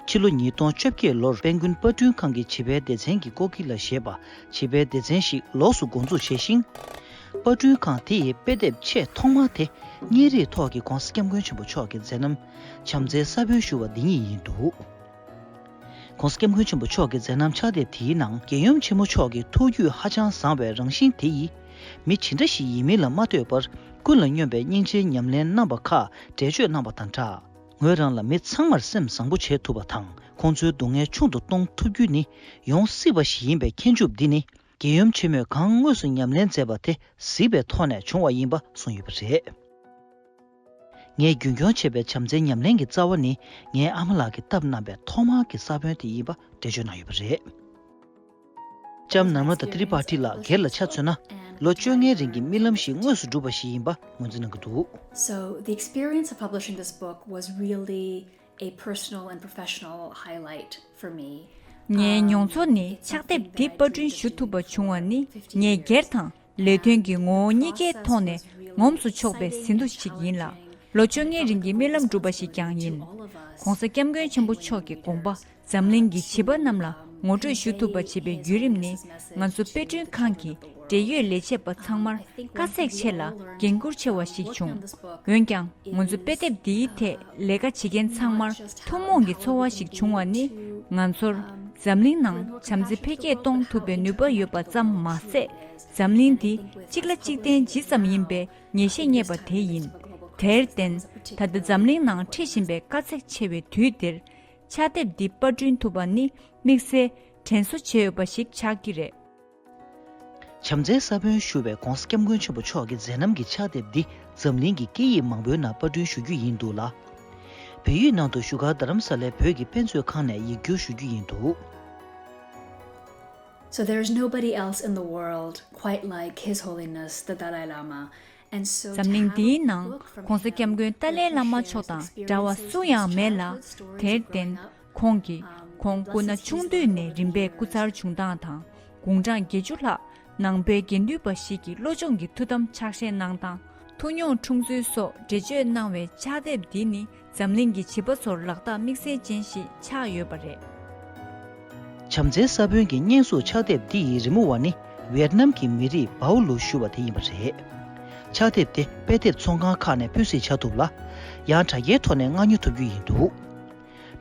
ཕྱི་ལོ་ཉིས་སྟོང་བཅོ་བརྒྱད་ལོར་དཔལ་མགོན་པར་སྐྲུན་ཁང་གིས་བྱིས་པའི་སྡེ་ཚན་གྱི་ཀོ་ཀི་ལ་ཞེས་པ་བྱིས་པའི་སྡེ་ཚན་ཞིག་ལོགས་སུ་འགོ་འཛུགས་བྱས་ཤིང་། པར་སྐྲུན་ཁང་དེ་ཡི་དཔེ་དེབ་ཆེས་ཐོག་མ་དེ་བརྙན་རིས་ཐོག་གི་༧གོང་ས་༧སྐྱབས་མགོན་ཆེན་པོ་མཆོག་གི་མཛད་རྣམ་བྱམས་བརྩེའི་ས་བོན་ཞུ་བ་འདི་ཉིད་ཡིན་འདུག ༧གོང་ས་༧སྐྱབས་མགོན་ཆེན་པོ་མཆོག་གི་མཛད་རྣམ་ཕྱག་དེབ་དེའི་ནང་རྒྱལ་ཡུམ་ཆེན་མོ་མཆོག་གི་ཐུགས་རྒྱུད་ཧ་ཅང་བཟང་བའི་རང་བཞིན་དེ་ཡིས་མི་ཇི་འདྲ་ཞིག་ཡིན་མིན་ལ་མ་ལྟོས་པར་ཀུན་ལ་སྙོམས་པའི་སྙིང་རྗེའི་ཉམས་ལེན་གནང་པ་ཁག་འགྲེལ་བརྗོད་གནང་བ་དང་སྦྲགས། ངོས་རང་ལ་མི་ཚང་མར་སེམས་བཟང་པོ་བྱེད་ཐུབ་པ་དང་ཁོང་ཚོའི་སྡུག་བསྔལ་ཆུང་དུ་གཏོང་ཐུབ་རྒྱུ་ནི་ཡོང་སྲིད་པ་ཞིག་ཡིན་པའི་མཁྱེན་ཆུབ་འདི་ནི་རྒྱལ་ཡུམ་ཆེན་མོས་གང་དངོས་སུ་ཉམས་ལེན་མཛད་པ་དེ་གཟིགས་པའི་ཐོག་ནས་བྱུང་བ་ཡིན་པ་གསུངས་ཡོད་པ་རེད། ངས་རྒྱུན་འཁྱོངས་བྱས་པའི་བྱམས་བརྩེའི་ཉམས་ལེན་གྱི་རྩ་བ་ནི་ངའི་ཨ་མ་ལགས་ཀྱིས་བཏབ་གནང་པའི་ཐོག་མར་གྱི་ས་བོན་དེ་ཡིན་པ་འགྲེལ་བརྗོད་གནང་ཡོད་པ་རེད། ལྕམ་ནར་མ་ཏ་ཏི་རི་པ་ཊི་ལགས་སྒེར་ལ་ཆ་མཚོན་ན་ལོ་བཅོ་ལྔའི་རིང་གི་རྨི་ལམ་ཞིག་དངོས་སུ་འགྲུབ་པ་ཞིག་ཡིན་པ་ངོས་འཛིན་གནང་གི་འདུག So the experience of publishing this book was really a personal and professional highlight for me. ངའི་མྱོང་ཚོར་ནི་ཕྱག་དེབ་འདི་པར་སྐྲུན་ཞུ་ཐུབ་པ་བྱུང་བ་ནི་ངའི་སྒེར་དང་ལས་དོན་གྱི་ངོ་བོ་གཉིས་ཀའི་ཐོག་ནས་ངོམས་སུ་ཆོག་པའི་ཟིན་ཐོ་ཞིག་ཡིན་ལ། ལོ་བཅོ་ལྔའི་རིང་གི་རྨི་ལམ་འགྲུབ་པ་ཞིག་ཀྱང་ཡིན། ྋགོང་ས་ྋསྐྱབས་མགོན་ཆེན་པོ་མཆོག་གི་དགོངས་པ་འཛམ་གླིང་གི་བྱིས་པ་རྣམས་ལ་ངོ་སྤྲོད་ཞུ་ཐུབ་པ་བྱེད་པའི་བརྒྱུད་རིམ་ནི་ང་ཚོ་དཔེ་སྐྲུན་ཁང་གི་འབྲེལ་ཡོད་ལས་བྱེད་པ་ཚང་མར་དཀའ་ཚེགས་ཆེ་ལ་འགན་འཁུར་ཆེ་བ་ཞིག་བྱུང་། འོན་ཀྱང་ང་ཚོ་དཔེ་དེབ་འདིའི་ཐད་ལས་ཀ་བྱེད་མཁན་ཚང་མར་ཐུན་མོང་གི་ཚོར་བ་ཞིག་བྱུང་བ་ནི། ང་ཚོར་འཛམ་གླིང་ནང་བྱམས་བརྩེ་འཕེལ་རྒྱས་གཏོང་ཐུབ་པའི་ནུས་པ་ཡོད་པ་ཙམ་མ་ཟད། འཛམ་གླིང་འདི་གཅིག་ལ་གཅིག་བརྟེན་ཇི་ཙམ་ཡིན་པའི་ངེས་ཤེས་རྙེད་པ་དེ་ཡིན། དེར་བརྟེན། ད་ལྟ་འཛམ་གླིང་ནང་འཁྲི་བཞིན་པའི་དཀའ་ཚེགས་ཆེ་བའི་དུས་འདིར། ཕྱག་དེབ་འདི་པར་སྐྲུན་ཐུབ་པ་ནི་དམིགས་བསལ་དྲན་གསོ་བྱས་ཡོད་པ་ཞིག་ཆགས་ཀྱི་རེད། བྱམས་བརྩེའི་ས་བོན་ཞུ་བའི་༧གོང་ས་༧སྐྱབས་མགོན་ཆེན་པོ་མཆོག་གི་མཛད་རྣམ་གྱི་ཕྱག་དེབ་འདི་འཛམ་གླིང་གི་སྐད་ཡིག་མང་པོའི་ནང་པར་སྐྲུན་ཞུ་རྒྱུ་ཡིན་འདུག་ལ། བལ་ཡུལ་ནང་དུ་བཞུགས་སྒར་རྡ་རམ་ས་ལའི་བོད་ཀྱི་དཔེ་མཛོད་ཁང་ནས་ཡིག་སྒྱུར་ཞུ་རྒྱུ་ཡིན་འདུག So there is nobody else in the world quite like His Holiness the Dalai Lama. And so to འཛམ་གླིང་have a འདིའི་ནང་book from ྋགོང་ས་ྋསྐྱབས་མགོན་ཏཱ་ལའི་བླ་མ་མཆོག་དང་འདྲ་བ་སུ་ཡང་མེད་ལ། དེར་བརྟེན་ཁོང་གིས་ ཁོང་སྐུ་ན་ཆུང་དུས་ནས་རིམ་པས་སྐུ་ཚར་བྱུང་སྟངས་དང་། དགུང་གྲངས་བརྒྱད་ཅུ་ལྷག་ནང་པའི་དགེ་འདུན་པ་ཞིག་གི་བློ་སྦྱོང་གི་ཐུགས་དམ་ཕྱག་བཞེས་གནང་སྟངས། ཐུགས་མྱོང་འཁྲུངས་ཚུལ་སོགས་འགྲེལ་བརྗོད་གནང་བའི་ཕྱག་དེབ་འདི་ནི་འཛམ་གླིང་གི་བྱིས་པ་ཚོར་ལག་རྟགས་དམིགས་བསལ་ཅན་ཞིག་ཆགས་ཡོད་པ་རེད། བྱམས་བརྩེའི་ས་བོན་གྱི་བརྙན་གཟུགས་ཕྱག་དེབ་འདི་ཡི་རི་མོ་བ་ནི་ཝེད་ནམ་གྱི་མི་རིགས་པའོ་ལུ་ཞུ་བ་དེ་ཡིན་པ་རེད། ཕྱག་དེབ་དེ་དཔེ་དེབ་ཚོང་ཁང་ཁག་ནས་ཕུད་སེལ་བྱ་ཐུབ་ལ། ཡང་དྲ་རྒྱའི་ཐོག་ནས་མངགས་ཉོ་ཐུབ་རྒྱུ་ཡིན་འདུག།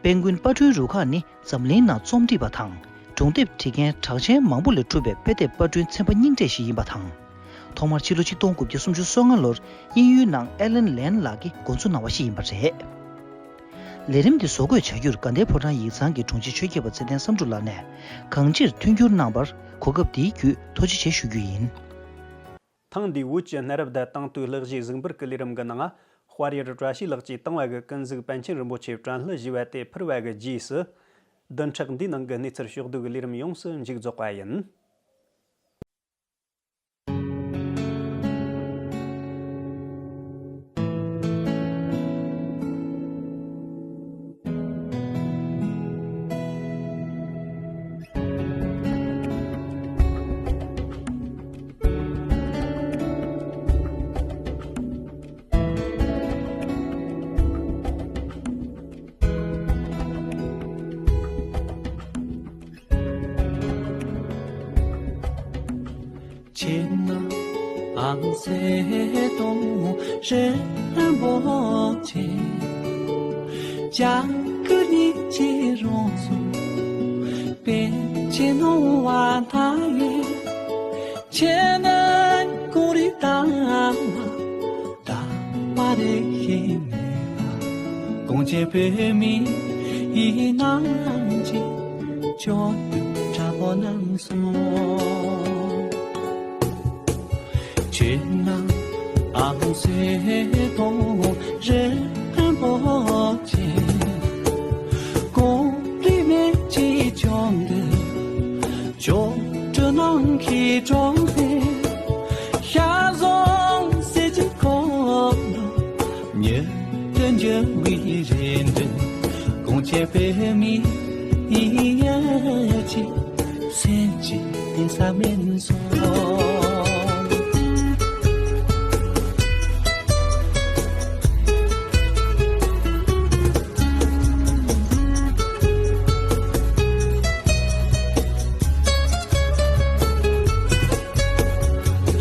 དཔལ་མགོན་དཔལ་སྒྲོན་རུ་ཁག་ནི་འཛམ་གླིང་ནང་རྩོམ་སྒྲིག་པ་དང་སྒྲུང་དེབ་བྲིས་མཁན་གྲགས་ཅན་མང་པོ་ལས་གྲུབ་པའི་དཔེ་དེབ་པར་སྐྲུན་ཚན་པ་རྙིང་གྲས་ཤིག་ཡིན་པ་དང་། ཐོག་མར་ཕྱི་ལོ་ཆིག་སྟོང་དགུ་བརྒྱ་སུམ་ཅུ་སོ་ལྔ་ལོར་དབྱིན་ཡུལ་ནང་ཨེ་ལན་ལན་ལགས་ཀྱིས་འགོ་འཛུགས་གནང་བ་ཞིག་ཡིན་པ་རེད། ལས་རིམ་འདི་བཟོ་འགོད་བྱ་རྒྱུར་དགའ་ལྡན་ཕོ་བྲང་ཡིག་ཚང་གི་དྲུང་ཆེ་ཆོས་སྐྱབས་པ་ཚེ་བརྟན་བསམ་གྲུབ་ལགས་ནས་གང་ཅིར་མཐུན་འགྱུར་གནང་བར་གོ་སྐབས་འདིའི་བརྒྱུད་ཐུགས་རྗེ་ཆེ་ཞུ་རྒྱུ་ཡིན། ཐེངས་འདིའི་བོད་ཀྱི་གནའ་རབས་བརྡ་དང་དུས་ཀློག་གཞས་གཟིགས་འབུལ་གྱི་ལས་རིམ་གྱི་ནང་། དཔལ་ཡུལ་བཀྲ་ཤིས་ལགས་ཀྱིས་དང་བ་གི་ཀུན་གཟིགས་པཎ་ཆེན་རིན་པོ་ཆེ་དྲན་གླུ་ཞེས་པ་དེ་ཕུལ་བ་གི་རྗེས་སུ། བདུན་ཕྲག་འདིའི་ནང་གི་གནས་ཚུལ་ཕྱོགས་བསྡུས་ཀྱི་ལས་རིམ་ཡོངས་སུ་མཇུག་རྫོགས་པ་ཡིན། ཁྱེད་ནི་ཨང་གསེར་དང་རིན་པོ་ཆེ། ལྕགས་ཀྱུ་ཉིད་ཀྱི་རང་གཟུགས་པཎ་ཆེན་སྣང་བ་མཐའ་ཡས། ཁྱེད་ནི་ཀུན་རིག་དྭངས་མ། དག་པ་རིགས་ཤེས་མེད་པ། གངས་ཅན་བོད་མིའི་རྣམ་འབྱེད་བརྗོད་དུ་ཁྲ་བོ་རྣམ་གསུམ། ཁྱེད་ནི་ཨང་གསེར་དང་རིན་པོ་ཆེ། གངས་རི་མན་ཆད་ཀྱང་འདུ། ཆོ་འཕྲུལ་ནམ་མཁའི་དྲང་ཕུ། ཤར་བཟུང་གསེར་གྱི་འཁོར་ལོ། ཉི་ཟླ་འཇུག་པའི་རེ་འདུན། གངས་ཅན་བོད་མིའི་ཡིད་ཀྱི་སེམས་ཀྱི་གཏིང་ས་མིན་སོང་།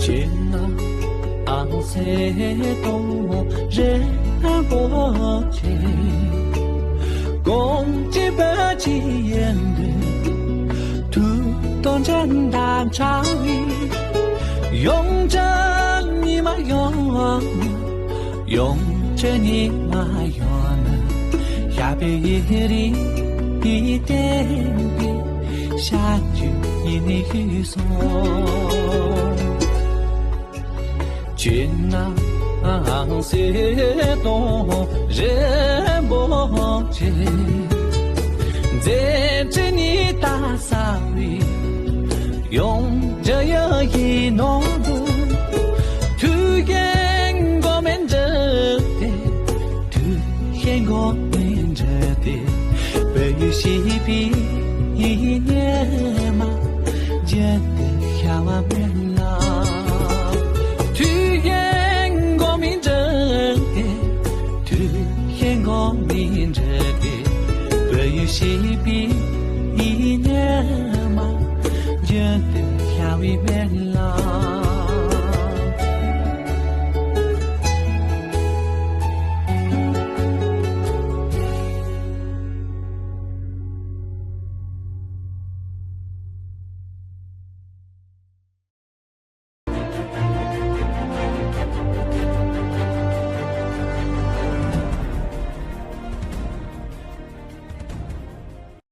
ཁྱེད་ནི་ཨང་གསེར་དང་རིན་པོ་ཆེ། གངས་ཅན་བོད་ཀྱི་ཡུལ་འདི། ཐུགས་དང་འགྲན་ཟླ་འཆར་བའི་ཡོངས་གྲགས་ཉི་མ་ཡོད། ཡོངས་གྲགས་ཉི་མ་ཡོད་ན། ཞགས་པའི་ཡིག་རིགས་བསྟན་པའི་ཞབས་ཀྱུ་ཉི་མའི་ཡུལ་སོང་། ཁྱེད་ནི་ཨང་གསེར་དང་རིན་པོ་ཆེ། མཛེས་བརྗིད་ཉི་ཟླ་གསལ་བའི་ཡོངས་འདྲིས་ཡུལ་ཡི་ནང་དུ། ཐུགས་བཞེད་འགོག་མེད་འགྲུབ་སྟེ། ཐུགས་བཞེད་འགོག་མེད་འགྲུབ་སྟེ། བོད་ཡུལ་ཤེས་པའི་ཉི་མ་རྒྱུན་དུ་ཤར་བ་མིན་ལ། ཐུགས་བཞེད་འགོག་མེད་འགྲུབ་སྟེ། ཐུགས་བཞེད་འགོག་མེད་འགྲུབ་སྟེ། བོད་ཡུལ་ཤེས་